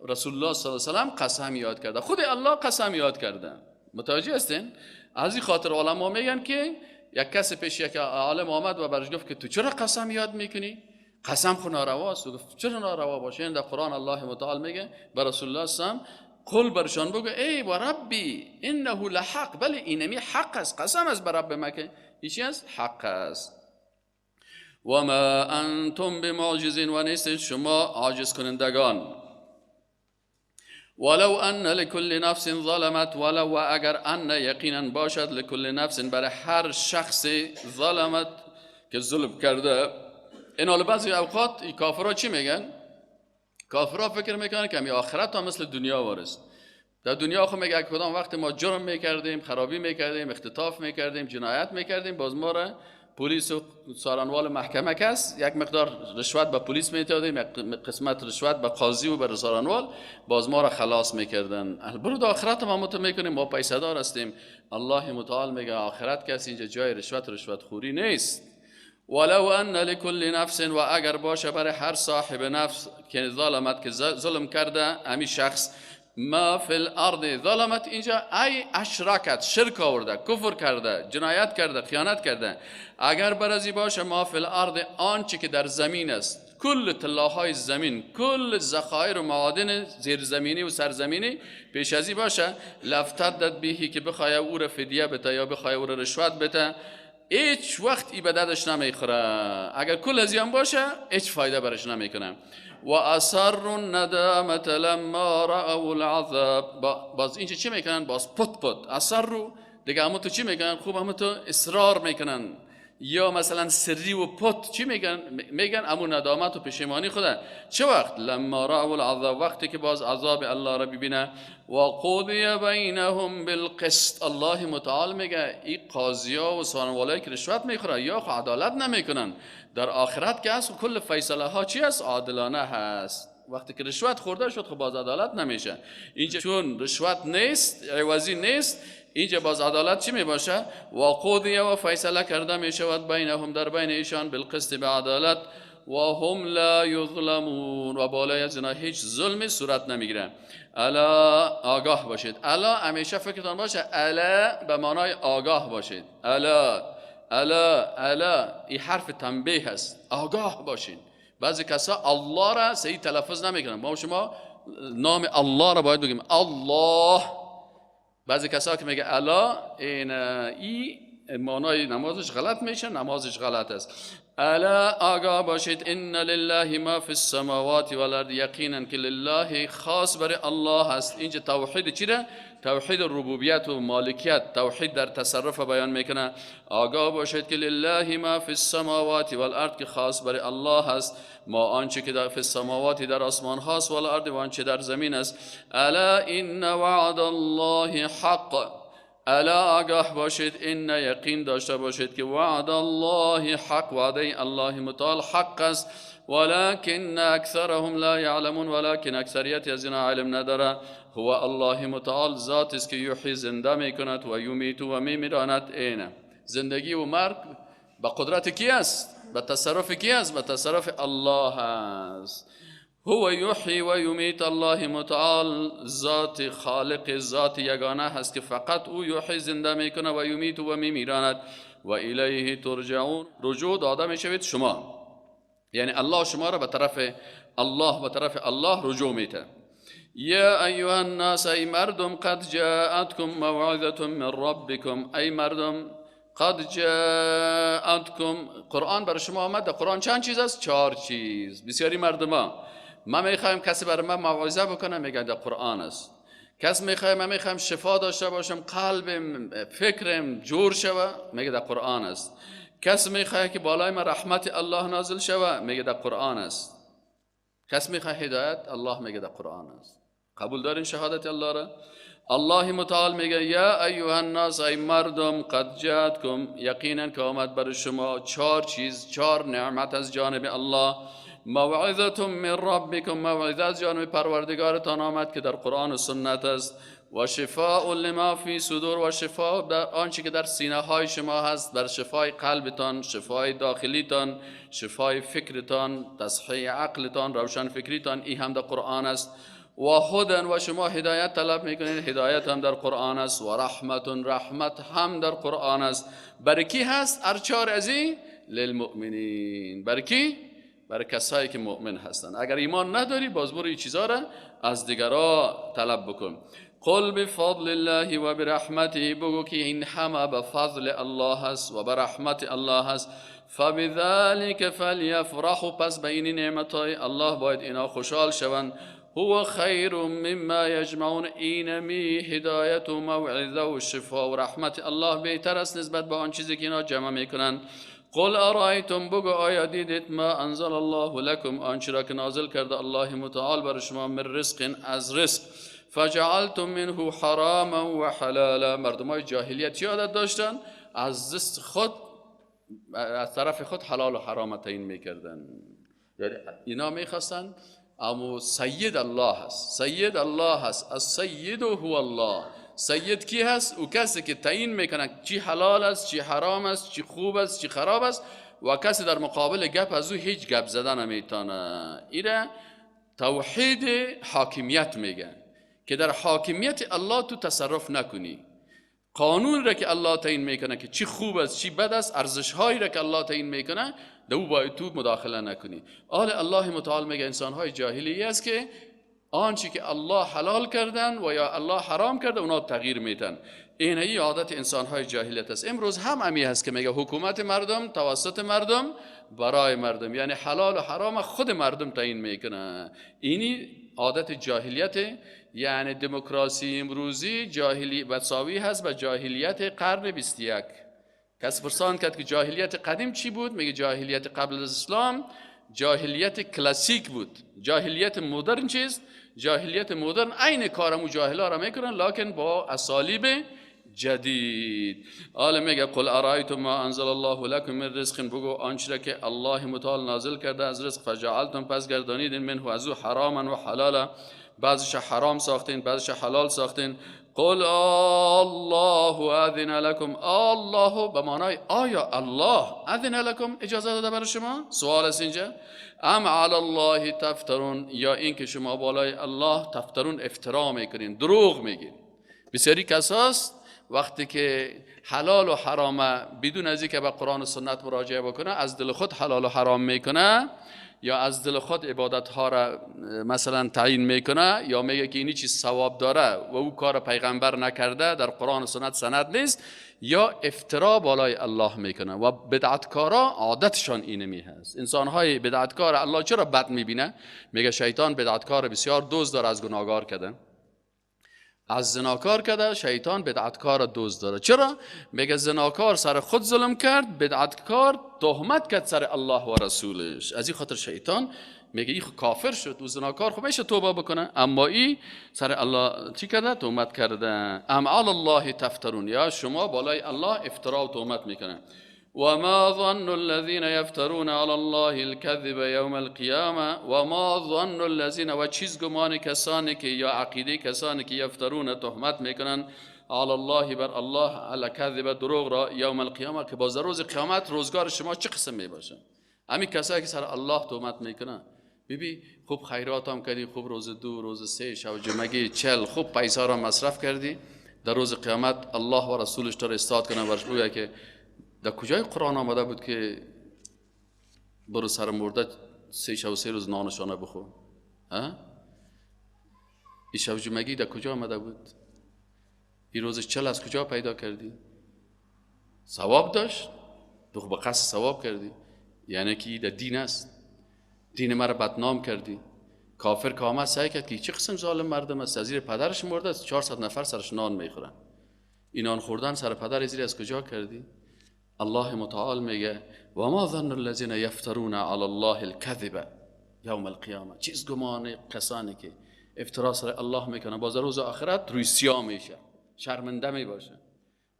رسول الله صلی الله علیه و سلم قسم یاد کرده، خود الله قسم یاد کرده. متوجه هستین؟ از این خاطر علما میگن که یک کس پیش یک عالم آمد و برش گفت که تو چرا قسم یاد میکنی؟ قسم خو نارواست. گفت چرا ناروا باشه؟ این در قرآن الله متعال میگه به رسول الله صلی الله علیه و سلم قل برشان بگو ای و ربی انه لحق، بله اینمی حق است، قسم است بر رب ما که چی است؟ حق است. و ما انتم بمعجزین و نیستید شما عاجز کنندگان. ولو ان لكل نفس ظلمت، ولو و اگر ان یقینا باشد لكل نفس برای هر شخص ظلمت که ظلم کرده. این حال بعضی اوقات این کافرها چی میگن؟ کافرها فکر میکنن که همی آخرت هم مثل دنیا وارست. در دنیا خو میگه کدام وقت ما جرم میکردیم، خرابی میکردیم، اختطاف میکردیم، جنایت میکردیم، باز ما را پلیس و سارنوال محکمه کس یک مقدار رشوت به پلیس میدادیم، یک قسمت رشوت به قاضی و به سارنوال، باز ما را خلاص میکردن. برو در آخرت ما متو میکنیم، ما پیسه دار هستیم. الله متعال میگه آخرت کس اینجا جای رشوت خوری نیست. ولو ان لكل نفس، و اگر باشه برای هر صاحب نفس که ظلمت، که ظلم کرده امی شخص، ما فی الارض ظلمت، اینجا ای اشرکت، شرک آورده، کفر کرده، جنایت کرده، خیانت کرده، اگر برازی باشه ما فی الارض، آنچه که در زمین است، کل طلاهای زمین، کل ذخایر و معادن زیرزمینی و سرزمینی پیش ازی باشه، لفتدت بهی، که بخواه او را فدیه بده یا بخواه او را رشوت بده، هیچ وقت ای به دردش نمیخوره. اگر کل از هم باشه هیچ فایده برش نمیکنه. و اصروا الندامة لما رأوا العذاب، باز اینجا چی میکنن؟ باز پت پت اصروا دیگه، همون تو چی میکنن؟ خوب همون تو اصرار میکنن، یا مثلا سری و پت چی میگن؟ میگن امون ندامت و پشیمانی خدا. چه وقت؟ لما رأوا العذاب، وقتی که باز عذاب الله را ببینه. و قضی بینهم بالقسط، الله متعال میگه این قاضیا و سارنوالایی که رشوت میخورن یا خو عدالت نمیکنن، در آخرت که هست کل فیصله ها چی است؟ عادلانه هست. وقتی که رشوت خورده شد خب باز عدالت نمیشه. اینجا چون رشوت نیست، عوضی نیست، اینجا باز عدالت چی می باشه؟ و قضی، و فیصله کرده می شود، بینهم، در بین ایشان، بالقسط، به عدالت، و هم لا یظلمون، و بالای از اینا هیچ ظلمی صورت نمیگیره. الا، آگاه باشید. الا همیشه فکرتان باشه، الا به معنای آگاه باشید. الا الا الا، این حرف تنبیه هست، آگاه باشید. بعضی کسا الله را صحیح تلفظ نمیکنن. ما شما نام الله را باید بگیم الله. بعضی کسا که میگه الا، این ای معنای نمازش غلط میشه، نمازش غلط است. الا، آگاه باشید، ان لله ما فی السماوات والارض، یقینا که لله، خاص برای الله هست. اینجا توحید چیه؟ توحید ربوبیت و مالکیت، توحید در تصرف بیان میکنه. آگاه باشید که لله ما فی السماوات والارض، که خاص برای الله هست ما، آنچه که در فی السماوات، در آسمان هاست، والارض، و آنچه در زمین است. الا ان وعد الله حق، الا، آگاه باشید، ان، یقین داشته باشید که وعد الله حق، وعده الله متعال حق است. ولكن اکثرهم لا یعلمون، ولكن اکثریت از اینا علم نداره. هو، الله متعال ذات است که یحیی، زنده میکند، و یمیت، و میمیراند. اینه زندگی و مرگ به قدرت کی است؟ به تصرف کی است؟ به تصرف الله است. هو یحیی و یمیت، الله متعال ذات خالق، ذات یگانه هست که فقط او یحیی، زنده میکنه، و یمیت، و میمیراند. و الیه ترجعون، رجوع داده میشوید شما، یعنی الله شما را به طرف الله، به طرف الله رجوع میته. یا ایها الناس، ای مردم، قد جاءتكم موعظة من ربكم، ای مردم، قد جاءتكم، قرآن بر شما آمد. در قرآن چند چیز است؟ چهار چیز. بسیاری مردم ها، ما میخوایم کسی برای من موعظه بکنه، میگن در قرآن است. کس میخوایم، من میخوایم شفا داشته باشم، قلبم، فکرم جور شوه، میگه در قرآن است. کس میخواه که بالای من رحمت الله نازل شوه، میگه در قرآن است. کس میخواه هدایت الله، میگه در قرآن است. قبول دارین شهادت الله را؟ الله متعال میگه یا ایها الناس، ای مردم، قد جاءتكم، یقینا که آمد بر شما چهار چیز، چهار نعمت از جانب الله. موعظة من ربكم، موعظه از جانب پروردگارتان آمد که در قرآن و سنت است. و شفاء لما فی صدور، و شفا در آنچه که در سینه های شما هست، بر شفای قلبتان، شفای داخلیتان، شفای فکرتان، تصحیح عقلتان، روشن فکریتان، این هم در قرآن است. و هدى، و شما هدایت طلب میکنید، هدایت هم در قرآن است. و رحمة، رحمت هم در قرآن است. برای کی هست هر چهار ازی؟ للمؤمنین. برای کی؟ برای کسایی که مؤمن هستند. اگر ایمان نداری، باز برو این چیزا را از دیگرا طلب بکن. قل بفضل الله و برحمته، بگو که این همه به فضل الله است و به رحمت الله است. فبذلك فلیفرحوا، پس به این نعمت های الله باید اینا خوشحال شوند. هو خیر مما یجمعون، اینمی هدایت و موعظه و شفا و رحمت الله بهتر است نسبت به آن چیزی که اینا جمع میکنن. قل ارایتم، بگو آیا دیدید، ما انزل الله لكم، آنچه را که نازل کرده الله متعال بر شما، من رزق، از رزق، فجعلتم منه حراما و حلالا. مردم های جاهلیت چی عادت داشتن؟ از دست خود از طرف خود حلال و حرام تعیین میکردن. یعنی اینا میخواستن اما سید الله هست، سید الله هست، السید هو الله. سید کی هست؟ او کسی که تعیین میکنه چی حلال است، چی حرام است، چی خوب است، چی خراب است، و کسی در مقابل گپ از او هیچ گپ زدن نمیتونه. ایره توحید حاکمیت میگن که در حاکمیت الله تو تصرف نکنی. قانون را که الله تعیین میکنه که چی خوب است چی بد است، ارزش هایی را که الله تعیین میکنه دو باید تو مداخله نکنی. آل الله متعال میگه انسان های جاهلی است که آنچه که الله حلال کردن و یا الله حرام کرده اونا تغییر میتن. این ای عادت انسان های جاهلیت است. امروز هم امی هست که میگه حکومت مردم توسط مردم برای مردم، یعنی حلال و حرام خود مردم تعیین میکنه. اینی عادت جاهلیت، یعنی دموکراسی امروزی جاهلی مساوی هست با جاهلیت قرن 21. کس پرسان کرد که جاهلیت قدیم چی بود؟ میگه جاهلیت قبل از اسلام جاهلیت کلاسیک بود. جاهلیت مدرن چیست؟ جاهلیت مدرن عین کارمو جاهلا را میکنن لکن با اسالیب جدید. آل میگه قل ارایتم ما انزل الله لكم من رزق، بگو آنچه را که الله متعال نازل کرده از رزق، فجعلتم پس گردانیدین منه از او حراما و حلالا، بعضش حرام ساختین بعضش حلال ساختین. قل الله اذن لكم، الله به معنای آیا الله اذن لكم اجازه داده برای شما؟ سوال است اینجا. ام علی الله تفترون، یا اینکه شما بالای الله تفترون افترا میکنین، دروغ میگین. بسیاری کساست وقتی که حلال و حرام بدون از اینکه به قرآن و سنت مراجعه بکنه از دل خود حلال و حرام میکنه، یا از دل خود عبادت ها را مثلا تعیین میکنه، یا میگه که اینی چیز ثواب داره و او کار پیغمبر نکرده، در قرآن و سنت سند نیست، یا افترا بالای الله میکنه. و بدعتکارا عادتشان اینمی هست. انسان های بدعتکار الله چرا بد میبینه؟ میگه شیطان بدعتکار بسیار دوست داره، از گناهکار کردن، از زناکار کرده، شیطان بدعتکار دوست داره. چرا؟ میگه زناکار سر خود ظلم کرد، بدعتکار تهمت کرد سر الله و رسولش. از این خاطر شیطان میگه این کافر شد و زناکار خب میشه توبه بکنه، اما این سر الله چی کرده؟ تهمت کرده. ام علی الله تفترون، یا شما بالای الله افترا و تهمت میکنه. وما ظن الذين يفترون على الله الكذب يوم القيامة، وما ظن الذين، و چیز گمان کسانی که یا عقیده کسانی که یفترون تهمت میکنن علی الله بر الله الکذب دروغ را یوم القیامه، که باز روز قیامت روزگار شما چه قسم میباشه. همین کسایی که سر الله تهمت میکنن، ببی خوب خیرات هم کردی، خوب روز دو روز سه شب جمعگی 40 خوب پیسا را مصرف کردی، در روز قیامت الله و رسولش تو را استاد کنن برش بگه که در کجای قرآن آمده بود که برو سر مرده 3 شب و 3 روز نانشانه بخور؟ ها؟ این شب جمعگی در کجا آمده بود؟ این روز 40 از کجا پیدا کردی؟ ثواب داشت؟ تو به قصد ثواب کردی، یعنی که در دین است، دین مرا بدنام کردی. کافر که آمد سعی کرد که چه قسم ظالم مردم است، از زیر پدرش مرده است، 400 نفر سرش نان میخورن، این نان خوردن سر پدر زیر از کجا کردی؟ الله متعال میگه و ما ظن الذين يفترون على الله الكذب یوم القیامه، چیز گمان کسانی که افترا سر الله میکنن باز روز آخرت روی سیاه میشه، شرمنده میباشه،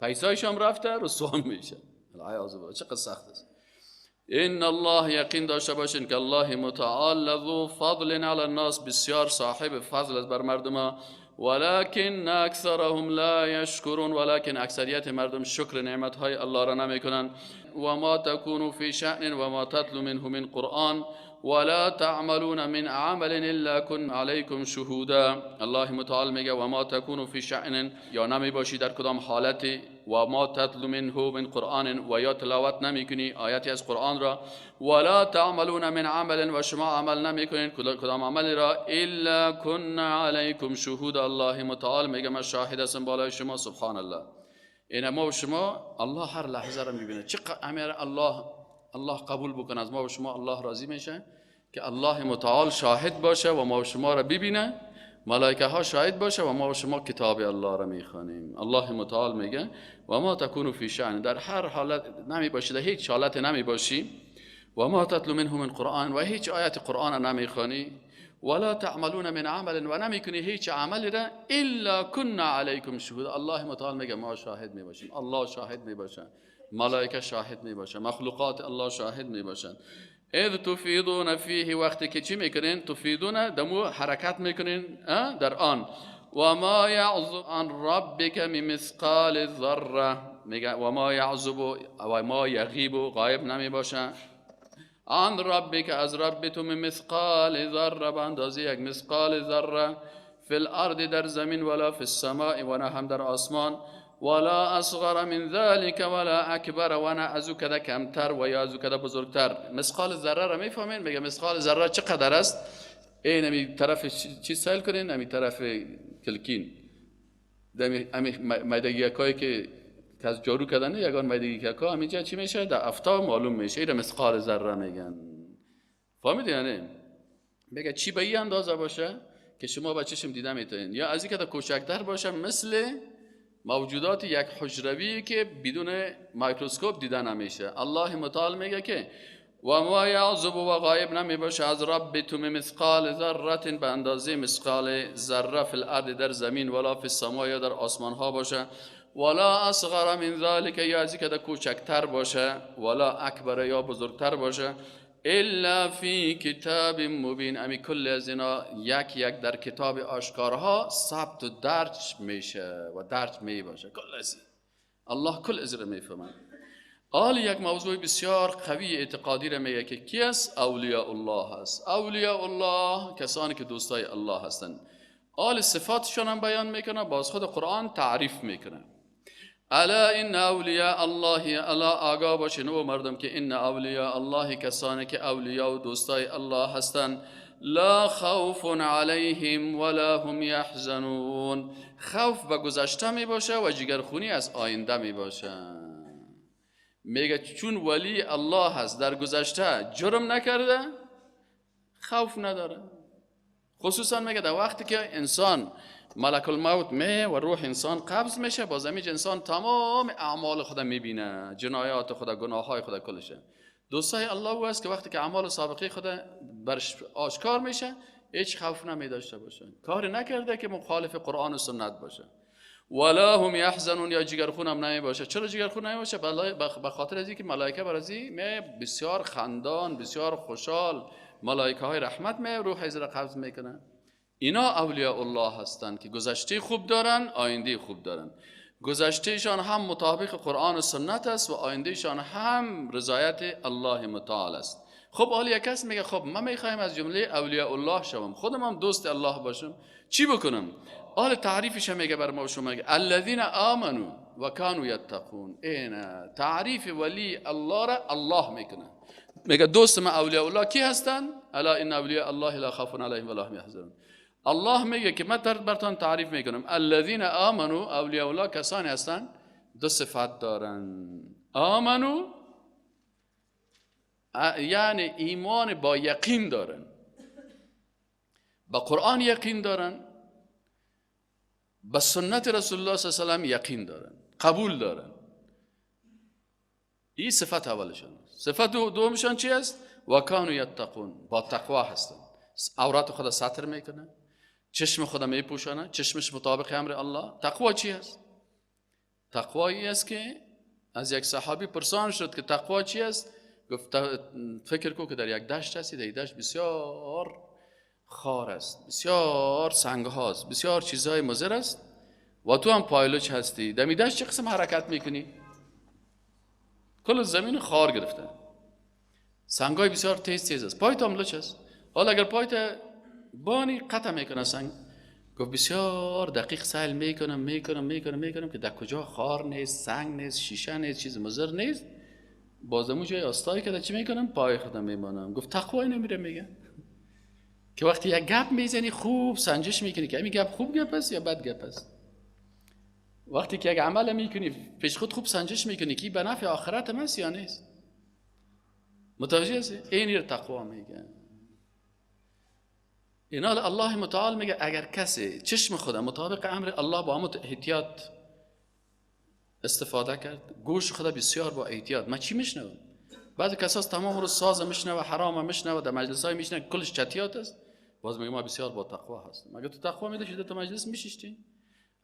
پیسایش هم رفته رسوا میشه. العیاذ بالله چقدر سخت است. ان الله، یقین داشته باشین که الله متعال ذو فضل علی الناس، بسیار صاحب فضل است بر مردم، ولكن اکثرهم لا یشکرون، ولكن اکثریت مردم شکر نعمت های الله را نمیکنن. و ما تکونوا فی شأن و ما تتلو منه من قرآن ولا تعملون من عمل الا كن علیکم شهودا. الله متعال میگه و ما تکونوا فی شأن، یا نمی باشی در کدام حالتی، و ما تتلو منه من قرآن، و یا تلاوت نمیکنی آیاتی از قرآن را، ولا تعملون من عمل، و شما عمل نمیکنین کدام عمل را، الا كن علیکم شهودا. الله متعال میگه من شاهد هستم بالای شما. سبحان الله. این ما و شما الله هر لحظه را میبینه. چقدر امر الله قبول بکنه از ما و شما، الله راضی میشه که الله متعال شاهد باشه و ما و شما را ببینه، ملائکه ها شاهد باشه و ما و شما کتاب الله را میخوانیم. الله متعال میگه و ما تکونوا فی شأن، در هر حالت نمی باشی، در هیچ حالت نمی باشی، و ما تتلو منه من قرآن، و هیچ آیت قرآن نمیخوانی، ولا تعملون من عمل، و نمیکنی هیچ عملی را، الا كنا علیکم شهود. الله متعال میگه ما شاهد میباشیم، الله شاهد میباشه، ملائکه شاهد می باشه، مخلوقات الله شاهد می باشند. اذ تفیضون فیه، وقتی که چی میکنین؟ تفیضون دمو حرکت میکنین در آن. و ما یعزب عن ربک من مثقال ذره، میگه و ما یعزب و ما یغیب، غایب نمی باشه، عن ربک از رب تو، من مثقال ذره به اندازه یک مثقال ذره، فی الارض در زمین، ولا فی السماء و نه هم در آسمان، ولا اصغر من ذلك ولا اکبر و نه از او کده کمتر و یا از او کده بزرگتر. مثقال ذره را میفهمین؟ میگه مثقال ذره چقدر است؟ این امی طرف چی سیل کنین، امی طرف کلکین، امی میدگیکایی که از جارو کردن یگان میدگیکا همینجا چی میشه؟ در افتاب معلوم میشه. این مثقال ذره میگن. فهمیدین؟ یعنی میگه چی به این اندازه باشه که شما با چشم دیده میتونین، یا از این که کوچکتر باشه مثل موجودات یک حجروی که بدون میکروسکوپ دیده نمیشه. الله متعال میگه که و ما یعزب و غایب نمی باشه از رب تو مثقال ذره به اندازه مثقال ذره، فی الارض در زمین، ولا فی السماء یا در آسمان ها باشه، ولا اصغر من ذلك یا از که کوچکتر باشه، ولا اکبر یا بزرگتر باشه، الا فی کتاب مبین. امی کل از اینا یک یک در کتاب آشکارها ثبت و درج میشه و درج می باشه. کل از الله کل از را میفهمه. حال یک موضوع بسیار قوی اعتقادی را میگه که کی است؟ اولیاء الله است. اولیاء الله کسانی که دوستای الله هستند. حال صفاتشون هم بیان میکنه، باز خود قرآن تعریف میکنه. الا ان اولیاء الله، الا آگاه باشین او مردم که ان اولیاء الله کسانی که اولیاء و دوستای الله هستند، لا خوف علیهم ولا هم یحزنون. خوف به گذشته می باشه و جگرخونی از آینده می باشه. میگه چون ولی الله هست در گذشته جرم نکرده خوف نداره. خصوصا میگه در وقتی که انسان ملک الموت می و روح انسان قبض میشه، باز همیج انسان تمام اعمال خود میبینه، جنایات خود، گناه های خود، کلشه. دوستای الله او است که وقتی که اعمال سابقه خود برش آشکار میشه هیچ خوف نمی داشته باشه، کاری نکرده که مخالف قرآن و سنت باشه. ولا هم یحزنون یا جگرخون هم نمی باشه. چرا جگرخون نمی باشه؟ به خاطر از اینکه ملائکه بر از می بسیار خندان، بسیار خوشحال، ملائکه های رحمت می روح از را قبض میکنن. اینا اولیاء الله هستند که گذشته خوب دارن، آینده خوب دارن. گذشتهشان هم مطابق قرآن و سنت است و آیندهشان هم رضایت الله متعال است. خب حالا یک کس میگه خب من میخوایم از جمله اولیاء الله شوم، خودم هم دوست الله باشم، چی بکنم؟ حال تعریفش میگه بر ما شما، میگه الذین آمنوا و کانوا یتقون. این تعریف ولی الله را الله میکنه. میگه دوست ما اولیاء الله کی هستن؟ الا ان اولیاء الله لا خوف علیهم ولا هم یحزنون. الله میگه که من براتون تعریف میکنم الذین آمنوا، اولیاء الله کسانی هستن دو صفت دارن. آمنو یعنی ایمان با یقین دارن، با قرآن یقین دارن، با سنت رسول الله صلی الله علیه و سلم یقین دارن، قبول دارن. این صفت اولشان. صفت دومشان چی است؟ و کانوا یتقون، با تقوا هستن. عورت خود ستر میکنه، چشم خود میپوشانه، چشمش مطابق امر الله. تقوا چی است؟ تقوا ای است که از یک صحابی پرسان شد که تقوا چی است؟ گفت فکر کو که در یک دشت هستی، در دشت بسیار خار است، بسیار سنگ هاست، بسیار چیزهای مضر است و تو هم پایلوچ هستی. در دشت چه قسم حرکت میکنی؟ کل زمین خار گرفته، سنگای بسیار تیز تیز است، پایت هم لچ است. حالا اگر پایت بانی قطع میکنه سنگ. گفت بسیار دقیق سیل میکنم میکنم میکنم میکنم که در کجا خار نیست، سنگ نیست، شیشه نیست، چیز مضر نیست. بازمو جای آستایی که چی میکنم؟ پای خودم میمانم. گفت تقوای نمیره. میگه که وقتی یک گپ میزنی خوب سنجش میکنی که این گپ خوب گپ است یا بد گپ است. وقتی که یک عمل میکنی پیش خود خوب سنجش میکنی که به نفع آخرت است یا نیست. متوجه هستی؟ این تقوا میگه. اینا الله متعال میگه اگر کسی چشم خود مطابق امر الله با همون احتیاط استفاده کرد، گوش خود بسیار با احتیاط. من چی میشنوم؟ بعضی کساس تمام روز ساز میشنوه، حرام میشنوه، در مجلس های میشنوه، کلش چتیات است. باز میگه ما بسیار با تقوا هستم. اگر تو تقوا میداشتی تو مجلس میشیشتی؟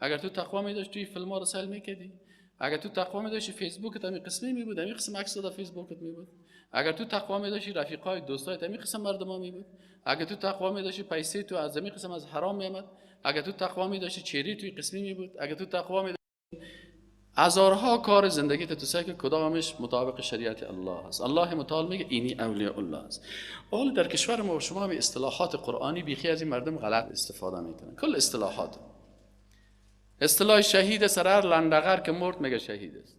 اگر تو تقوا میداشتی توی فیلم ها رو سیل میکردی؟ اگر تو تقوا می‌داشتی فیسبوکت همین قسمی می‌بود، همین قسم عکس در فیسبوکت می‌بود. اگر تو تقوا می‌داشتی رفیقای دوستایت همین قسم مردما می‌بود. اگر تو تقوا می‌داشتی پیسه تو از همین قسم از حرام می‌آمد. اگر تو تقوا می‌داشتی چهره توی قسمی می‌بود. اگر تو تقوا می‌داشتی هزارها کار زندگی تو سعی که کدامش مطابق شریعت الله است. الله متعال میگه اینی اولیاء الله است. حالا در کشور ما و شما هم اصطلاحات قرآنی بیخی از این مردم غلط استفاده میکنن. کل اصطلاحات، اصطلاح شهید سر هر لندغر که مرد میگه شهید است.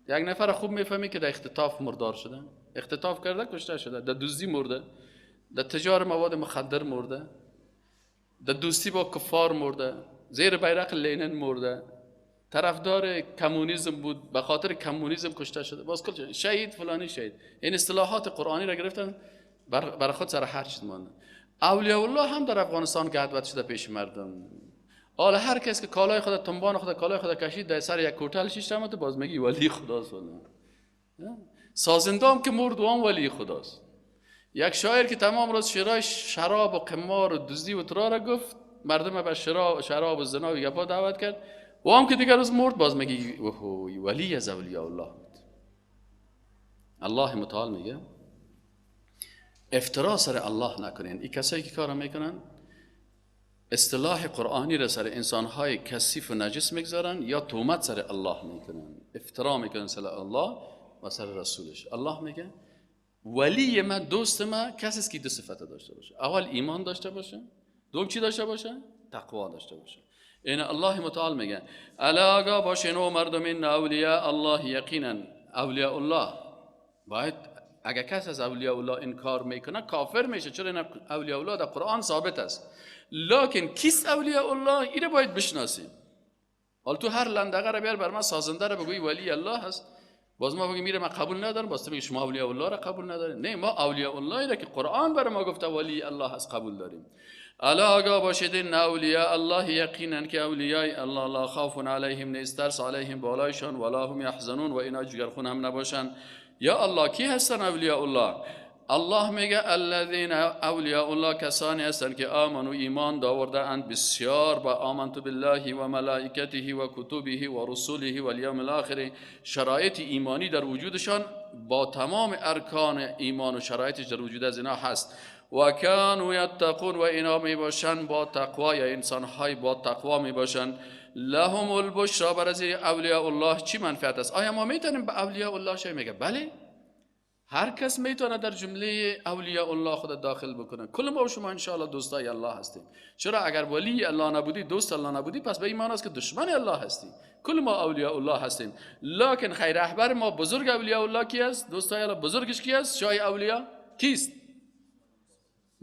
یک نفر خوب میفهمی که در اختطاف مردار شده، اختطاف کرده کشته شده، در دزدی مرده، در تجار مواد مخدر مرده، در دوستی با کفار مرده، زیر بیرق لینن مرده، طرفدار کمونیسم بود، به خاطر کمونیسم کشته شده. باز کل شهید فلانی شهید. این اصطلاحات قرآنی را گرفتن بر خود سر هر چیز ماندن. اولیاء الله هم در افغانستان گدود شده پیش مردم. حالا هر کس که کالای خود تنبان خود کالای خود کشید در سر یک هتل شش تا باز میگی ولی خداست. سازنده هم که مرد و هم ولی خداست. یک شاعر که تمام روز شعرای شراب و قمار و دزدی و ترا را گفت، مردم به شراب و زنا و گپا دعوت کرد، و هم که دیگر روز مرد باز میگی ولی از اولیاء الله بود. الله متعال میگه افترا سر الله نکنین. این کسایی که کارو میکنن اصطلاح قرآنی را سر انسانهای کثیف و نجس میگذارن یا تهمت سر الله میکنن، افترا میکنن سر الله و سر رسولش. الله میگه ولی من، دوست من کسی است که دو صفت داشته باشه. اول ایمان داشته باشه، دوم چی داشته باشه؟ تقوا داشته باشه. این الله متعال میگه الا آگاه باشین و مردم این اولیاء الله یقینا اولیاء الله. باید اگر کس از اولیاء الله انکار میکنه کافر میشه، چرا این اولیاء الله در قرآن ثابت است. لکن کیست اولیاء الله؟ اینو باید بشناسیم. حالا تو هر لندقه رو بیار بر من سازنده رو بگویی ولی الله هست، باز ما بگیم میره من قبول ندارم، باز تو میگی شما اولیاء الله رو قبول ندارین. نه، ما اولیاء الله را که قرآن بر ما گفته ولی الله هست قبول داریم. الا آگاه باشید این اولیاء الله یقینا که اولیاء الله لا خوف علیهم نیست ترس علیهم بالایشان ولا هم یحزنون و اینا جگرخون هم نباشن. یا الله کی هستن اولیاء الله؟ الله میگه الذین اولیاء الله کسانی هستند که آمنو ایمان داورده اند بسیار با آمنت بالله و ملائکته و کتبه و رسوله و الیوم الاخر. شرایط ایمانی در وجودشان با تمام ارکان ایمان و شرایطش در وجود از اینا هست. و کانوا یتقون و اینا میباشن با تقوا، یا انسانهای با تقوا میباشن. لهم البشرا، بر از اولیاء الله چی منفعت است؟ آیا ما میتونیم به اولیاء الله شی؟ میگه بله، هر کس میتونه در جمله اولیاء الله خود داخل بکنه. کل ما و شما انشاءالله دوستای الله هستیم. چرا اگر ولی الله نبودی، دوست الله نبودی، پس به ایمان است که دشمن الله هستی. کل ما اولیاء الله هستیم. لکن خیر رهبر ما بزرگ اولیاء الله کی است؟ دوستای الله بزرگش کی است؟ شاه اولیاء کیست؟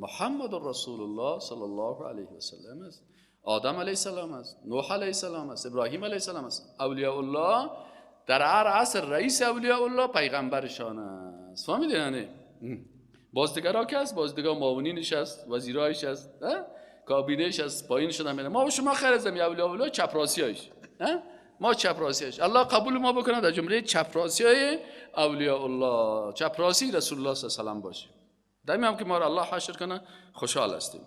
محمد رسول الله صلی الله علیه و سلم است. آدم علیه السلام است، نوح علیه السلام است، ابراهیم علیه السلام است. اولیاء الله در هر عصر رئیس اولیاء الله پیغمبرشان است. فهمیدی یعنی؟ باز دیگرها که است، باز دیگه معاونینش است، وزیرایش است، کابینهش است، پایین شدن میره. ما و شما خیر از اولیاء الله چپراسیایش، ما چپراسیایش. الله قبول ما بکنه در جمله چپراسیای اولیاء الله، چپراسی رسول الله صلی الله علیه و سلم باشه. دمی هم که ما را الله حشر کنه خوشحال هستیم.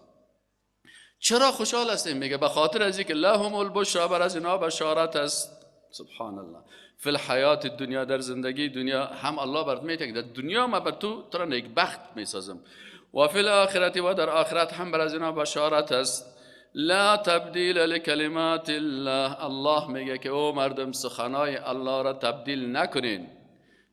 چرا خوشحال هستیم؟ میگه به خاطر از اینکه لهم البشرا، بر از اینا بشارت است. سبحان الله. فی الحیات دنیا، در زندگی دنیا هم الله برات میگه در دنیا ما بر تو تو را نیکبخت میسازم، و فی الاخرت و در آخرت هم بر از اینا بشارت است. لا تبدیل لکلمات الله، الله میگه که او مردم سخنای الله را تبدیل نکنین.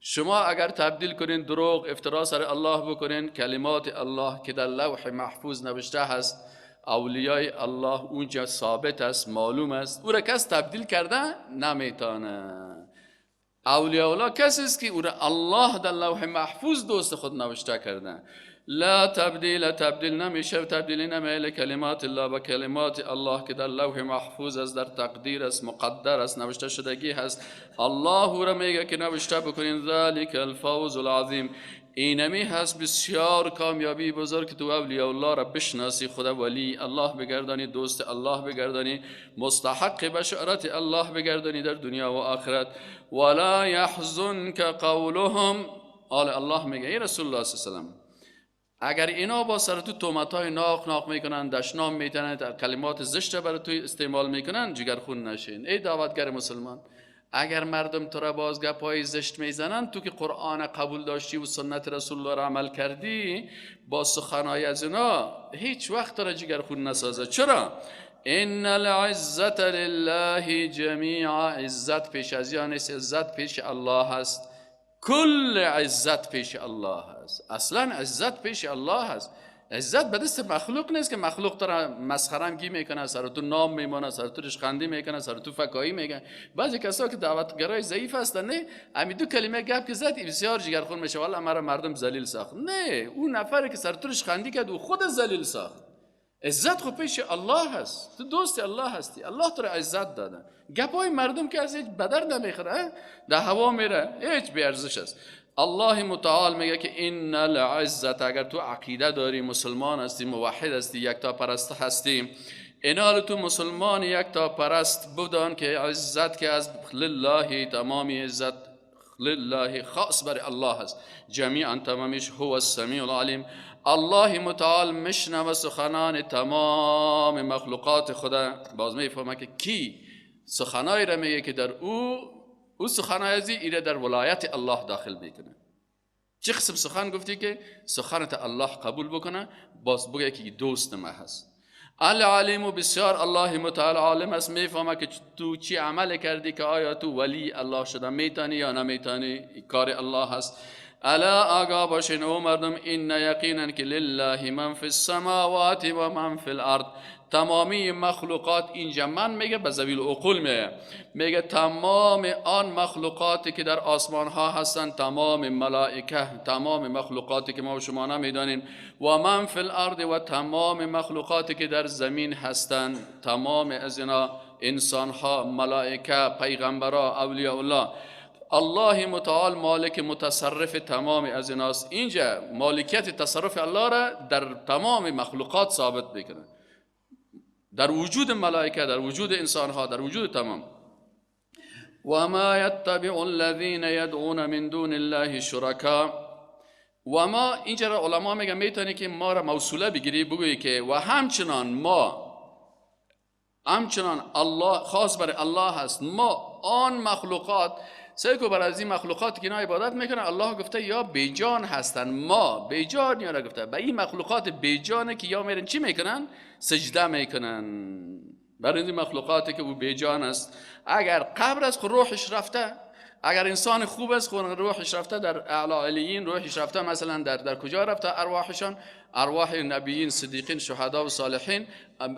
شما اگر تبدیل کنین، دروغ افترا سر الله بکنین، کلمات الله که در لوح محفوظ نوشته هست، اولیای الله اونجا ثابت است، معلوم است، او را کس تبدیل کرده نمیتونه. اولیاء الله کسی است که او را الله در لوح محفوظ دوست خود نوشته کرده. لا تبدیل، تبدیل نمیشه، تبدیل نمیشه کلمات الله با کلمات الله که در لوح محفوظ است، در تقدیر است، مقدر است، نوشته شدگی هست. الله را میگه که نوشته بکنین. ذلک الفوز العظیم، اینمی هست بسیار کامیابی بزرگ که تو اولیاء الله را بشناسی، خدا ولی الله بگردانی، دوست الله بگردانی، مستحق بشارت الله بگردانی در دنیا و آخرت. ولا یحزنک قولهم، آل الله میگه ای رسول الله صلی الله علیه و سلم، اگر اینا با سر تو تهمت‌های ناق ناق میکنن، دشنام میتنن، کلمات زشت برای تو استعمال میکنن، جگرخون نشین. ای دعوتگر مسلمان، اگر مردم تو را باز گپای زشت میزنن، تو که قرآن قبول داشتی و سنت رسول الله را عمل کردی، با سخنای از اینا هیچ وقت تو را جگرخون نسازه. چرا؟ ان العزت لله جمیعا. عزت پیش از یا نیست، عزت پیش الله هست. کل عزت پیش الله هست. اصلا عزت پیش الله هست. عزت به دست مخلوق نیست که مخلوق تو را مسخره گی میکنه، سر تو نام میمانه، سر تو رشخندی میکنه، سر تو فکایی میکنه. بعضی کسا که دعوتگرای ضعیف هستن، نه همین دو کلمه گپ که زد بسیار جگرخون میشه، والله مرا مردم ذلیل ساخت. نه، اون نفری که سر تو رشخندی کرد او خود ذلیل ساخت. عزت خو پیش الله هست، تو دوست الله هستی، الله تو را عزت داده. گپای مردم که از هیچ بدر نمیخوره، در هوا میره، هیچ بی ارزش است. الله متعال میگه که ان العزت، اگر تو عقیده داری، مسلمان هستی، موحد هستی، یکتا پرست هستی، اینال تو مسلمان یکتا پرست بدان که عزت که از لله، تمام عزت لله خاص بر الله هست، جمیعا تمامش، هو السمیع العلیم. الله متعال مشنو سخنان تمام مخلوقات خدا. باز میفهمه که کی سخنای را میگه که در او سخنای ازی ایره در ولایت الله داخل میکنه. چه قسم سخن گفتی که سخنت الله قبول بکنه، باز بگه که دوست ما هست. العلیم و بسیار الله متعال عالم است، میفهمه که تو چی عمل کردی که آیا تو ولی الله شده میتانی یا نمیتانی، کار الله هست. الا آگاه باشین او مردم، این یقینا که لله من فی السماوات و من فی الارض. تمامی مخلوقات، اینجا من میگه به ذویل عقول میگه، میگه تمام آن مخلوقاتی که در آسمان ها هستند، تمام ملائکه، تمام مخلوقاتی که ما و شما نمیدانیم، و من فی الارض و تمام مخلوقاتی که در زمین هستند، تمام از اینا انسان ها، ملائکه، پیغمبرا، اولیاء الله، الله متعال مالک متصرف تمام از ایناست. اینجا مالکیت تصرف الله را در تمام مخلوقات ثابت میکنه، در وجود ملائکه، در وجود انسانها، در وجود تمام. و ما یتبع الذین یدعون من دون الله شرکا. و ما اینجا را علما میگن میتونی که ما را موصوله بگیری، بگویی که و همچنان ما، همچنان الله خاص بر الله هست، ما آن مخلوقات سیکو بر از این مخلوقات که اینا عبادت میکنن، الله گفته یا بیجان هستن، ما بیجان یا نگفته، به این مخلوقات بیجانه که یا میرن چی میکنن؟ سجده میکنن. برای این مخلوقاتی که او بیجان است، اگر قبر از خود روحش رفته، اگر انسان خوب است خود روحش رفته در اعلی علیین، روحش رفته مثلا در کجا رفته ارواحشان؟ ارواح نبیین، صدیقین، شهدا و صالحین.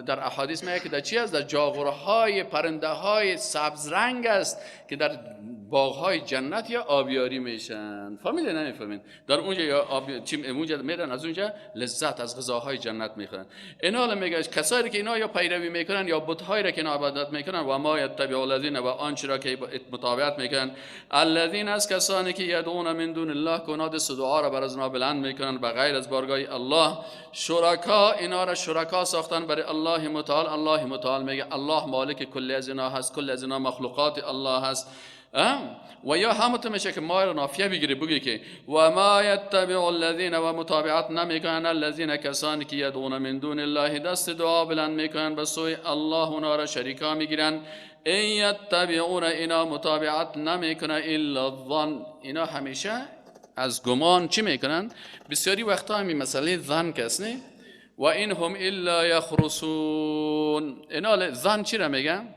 در احادیث میگه که در چی است؟ در جاغورهای پرنده های سبز رنگ است که در باغهای جنت یا آبیاری میشن. فهمیدین نمیفهمین؟ در اونجا یا آب چی اونجا میرن، از اونجا لذت از غذاهای جنت میخورن. اینا میگه کسایی که اینا یا پیروی میکنن یا بت‌هایی را که اینا عبادت میکنن، و ما یتبع الذین و آنچه را که متابعت میکنن، الذین از کسانی که یدعون من دون الله، که اونا دست دعا را بر از اونا بلند میکنن به غیر از بارگاه الله، شرکا، اینا را شرکا ساختن برای الله متعال. الله متعال میگه الله مالک کل از اینا هست، کل از اینا مخلوقات الله هست. و یا همونطور میشه که ما را نافیه بگیری، بگی که و ما یتبع الذین و متابعت نمیکنن الذین کسانی که یدعون من دون الله، دست دعا بلند میکنن به سوی الله، اونا را شریکا میگیرن. این یتبعون، اینا متابعت نمیکنن الا الظن، اینا همیشه از گمان چی میکنن؟ بسیاری وقتا همین مسئله ظن کس نه، و این هم الا یخرسون. اینا ظن چی را میگن؟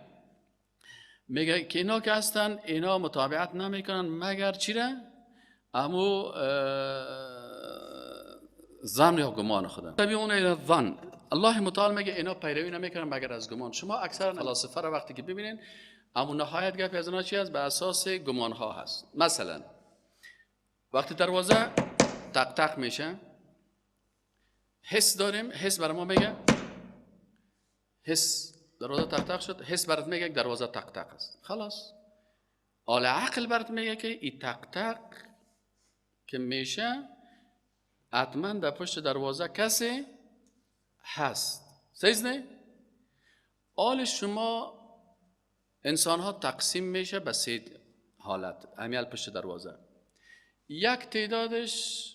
میگه که اینا که هستن اینا متابعت نمیکنن مگر چی را؟ امو ظن یا گمان خدا. تبعون الی الظن. الله متعال میگه اینا پیروی نمیکنن مگر از گمان. شما اکثر فلاسفه را وقتی که ببینین امو نهایت گپ از اینا چی است؟ به اساس گمان ها هست. مثلا وقتی دروازه تق تق میشه، حس داریم، حس برای ما میگه، حس دروازه تق تق شد، حس برات میگه دروازه تق تق است، خلاص. آل عقل برات میگه که این تق تق که میشه حتما در پشت دروازه کسی هست. صحیح نه؟ آل شما انسان ها تقسیم میشه به سه حالت. امیال پشت دروازه یک تعدادش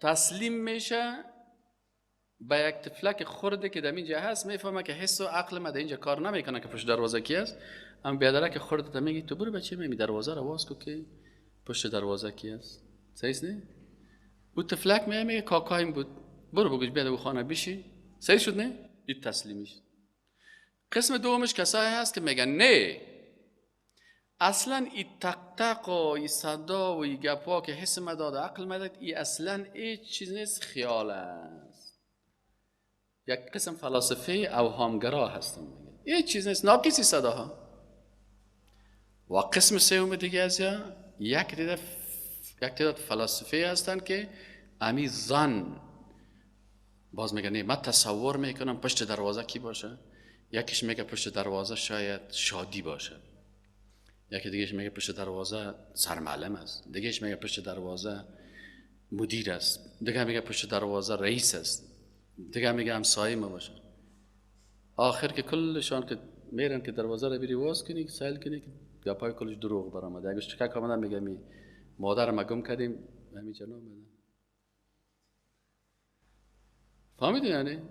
تسلیم میشه به یک طفلک خرده که در اینجا هست میفهمه که حس و عقل ما در اینجا کار نمیکنه که پشت دروازه کی است. اما بیادره که خرده تا میگی تو برو بچه می دروازه رو باز کو که پشت دروازه کی است. صحیح نه؟ او طفلک میگه کاکایم بود، برو بگوش بیاد او خانه بشی. صحیح شد نه؟ این تسلیمیش. قسم دومش کسایی هست که میگن نه، اصلا این تق تق و این صدا و این گپا که حس ما داد و عقل ما داد، این اصلا هیچ چیز نیست، خیال است. یک قسم فلاسفه اوهامگرا هستن، میگن هیچ چیز نیست، ناقصی صداها. و قسم سوم دیگه از یک تعداد فلاسفه هستن که امی ظن باز میگن نه، من تصور میکنم پشت دروازه کی باشه. یکیش میگه پشت دروازه شاید شادی باشه، یکی دیگهش میگه پشت دروازه سرمعلم است، دیگهش میگه پشت دروازه مدیر است، دیگه میگه پشت دروازه رئیس است، دیگه میگه همسایه ما باشه. آخر که کلشان که میرن که دروازه رو بری واز کنی، سیل کنی که گپای کلش دروغ برآمده. اگه چکک آمده میگه می مادر ما گم کردیم، همین جنا آمده. فهمیدین؟ یعنی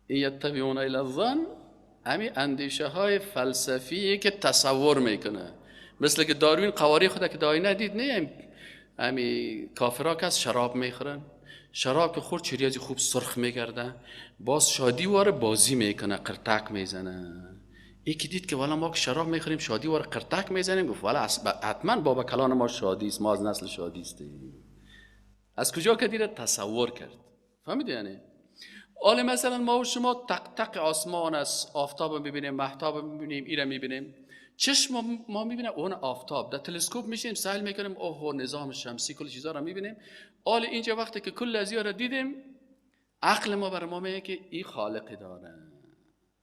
یتبعون الی الظن، همین اندیشه های فلسفی که تصور میکنه. مثل که داروین قواری خود که داینه دید، نه همین کافرها که از شراب میخورن، شراب که خورد چریازی خوب سرخ میگرده، باز شادی واره بازی میکنه، قرتک میزنه. یکی دید که والا ما که شراب میخوریم شادی واره قرتک میزنیم، گفت والا حتما بابا کلان ما شادی است، ما از نسل شادی استیم. از کجا که دیره تصور کرد. فهمیدی؟ یعنی حالا مثلا ما و شما تق تق آسمان است، آفتاب میبینیم، مهتاب میبینیم، ایره میبینیم، چشم ما میبینه اون آفتاب، در تلسکوپ میشیم سیل میکنیم، اوه نظام شمسی کل چیزا رو میبینیم. حالا اینجا وقتی که کل از رو دیدیم، عقل ما بر ما میگه که این خالق داره،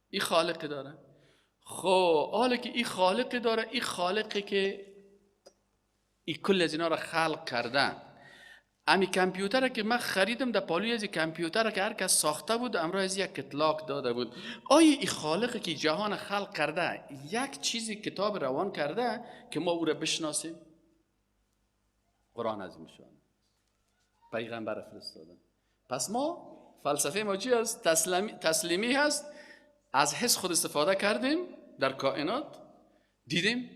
این خالق داره. خب حالا که این خالق داره، این خالقی که این کل از اینا رو خلق کرده، امی کامپیوتر که من خریدم در پالوی از کامپیوتر که هر کس ساخته بود امرای از یک کتلاک داده بود، آیا این خالقی که جهان خلق کرده یک چیزی کتاب روان کرده که ما او را بشناسیم؟ قرآن عظیم شان پیغمبر فرستاده. پس ما فلسفه ما چی است؟ تسلیمی هست. از حس خود استفاده کردیم در کائنات، دیدیم،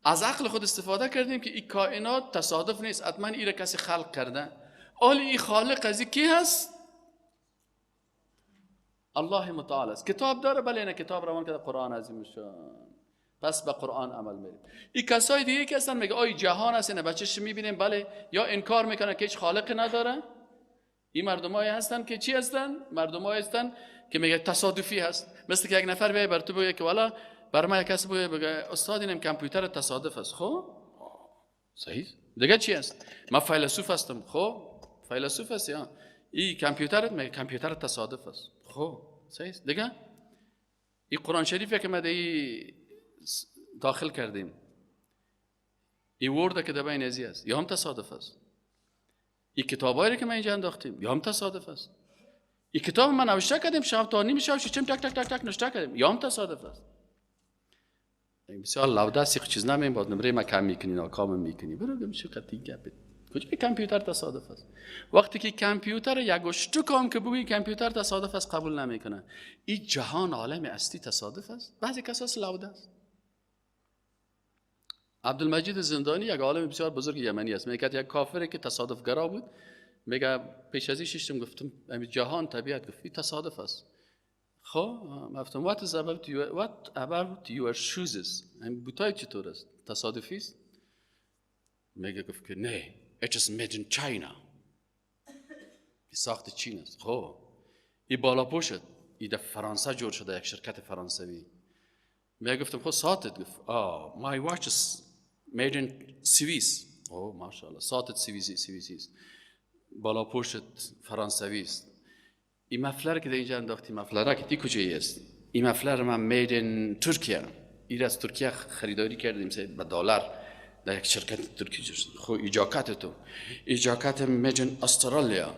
از عقل خود استفاده کردیم که این کائنات تصادف نیست، حتما این را کسی خلق کرده. حالا این خالق از کی هست؟ الله متعال است. کتاب داره، بله، نه کتاب روان کرده، قرآن عظیم شان. پس به قرآن عمل میریم. این کسای دیگه که هستن میگه آی جهان است، نه بچه‌ش میبینیم، بله، یا انکار میکنه که هیچ خالقی نداره. این مردمایی هستن که چی هستن؟ مردمایی هستن که میگه تصادفی هست. مثل که یک نفر بیای بر تو بگه که والا بر ما یک کسی بگه استاد اینم کامپیوتر تصادف است. خب صحیح، دیگه چی است؟ من فیلسوف هستم. خب فیلسوف هستی، ها، این کامپیوترت میگه کامپیوتر تصادف است. خب صحیح، دیگه این قرآن شریفه که ما داخل کردیم، این ورد که در بین ازی است، یا هم تصادف است. این کتابایی که ما اینجا انداختیم، یا هم تصادف است. این کتاب من نوشته کردیم شب تا نیم شب ششم تک تک تک تک نوشته کردیم، یا هم تصادف است. بسیار لوده است، چیز نمیم باید نمره ما کم میکنی، ناکام میکنی، برو گم شو قطعی گپ. کجا کامپیوتر تصادف است؟ وقتی که کامپیوتر یک اشتو کام که بگویی کامپیوتر تصادف است قبول نمیکنه. این جهان عالم اصلی تصادف است. بعضی کساس لوده است. عبدالمجید زندانی یک عالم بسیار بزرگ یمنی است، میگه یک کافری که تصادفگرا بود، میگه پیش از این ششتم گفتم جهان طبیعت، گفت این تصادف است. خب گفتم what is about your, what about your shoes، این بوتای چطور است؟ تصادفی است؟ میگه گفت که نه، it is made in China، ساخت چین است. خب این بالا پوشت این در فرانسه جور شده، یک شرکت فرانسوی. میگه گفتم خب ساعتت؟ گفت my watch is made in Swiss. اوه ماشاءالله، ساعتت سوئیسی است، بالا پوشت فرانسوی است. این مفلر که در اینجا انداختی، مفلره که دی کجایی است؟ این مفلر من made in ترکیه، این از ترکیه خریداری کردیم به دلار در یک شرکت ترکی جور شد. خب این جاکت تو، این جاکت made in استرالیا.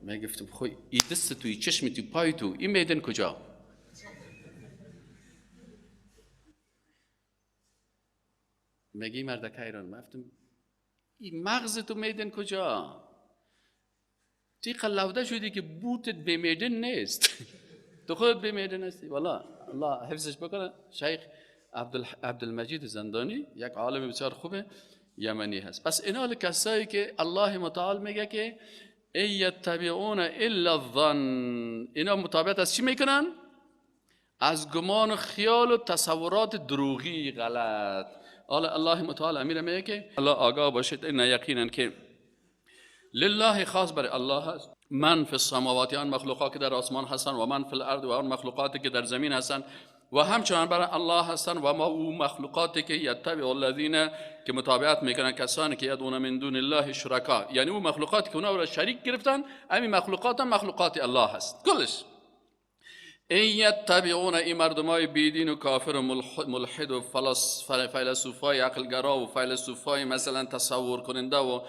من گفتم خب این دست تو، این چشم تو، پای تو، این made in کجا؟ میگی مردک ایران. من گفتم این مغز تو made in کجا؟ تو لوده شدی که بوتت به میدن نیست، تو خودت به میدن هستی. والا الله حفظش بکنه، شیخ عبدالمجید زندانی یک عالم بسیار خوبه یمنی هست. پس اینا کسایی که الله متعال میگه که ای یتبعون الا الظن، اینا متابعت از چی میکنن؟ از گمان و خیال و تصورات دروغی غلط. حالا الله متعال امیر میگه که الله آگاه باشید، این یقینا که لله خاص برای الله هست، من فی السماوات، آن مخلوقات که در آسمان هستن، و من فی الارض، و آن مخلوقاتی که در زمین هستن، و همچنان برای الله هستن، و ما او مخلوقاتی که یتبع الذین، که متابعت میکنن کسانی که یدعون من دون الله شرکا، یعنی او مخلوقاتی که اونا را شریک گرفتن، همین مخلوقات هم مخلوقات الله هست کلش. این یتبعون، این مردمای بیدین و کافر و ملحد و فیلسوفای عقلگرا و فیلسوفای مثلا تصور کننده و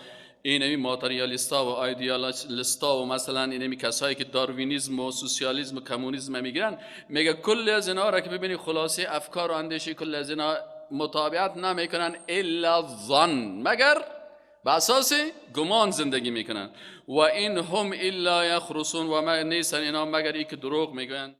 اینمی ماتریالیستا و ایدئالیستا و مثلا اینمی کسایی که داروینیزم و سوسیالیسم و کمونیسم میگیرن، میگه کل از اینا را که ببینی خلاصه افکار و اندیشه کل از اینا متابعت نمیکنن الا ظن، مگر به اساس گمان زندگی میکنن. و این هم الا یخرصون، و ما نیستن اینا مگر ای که دروغ میگوین.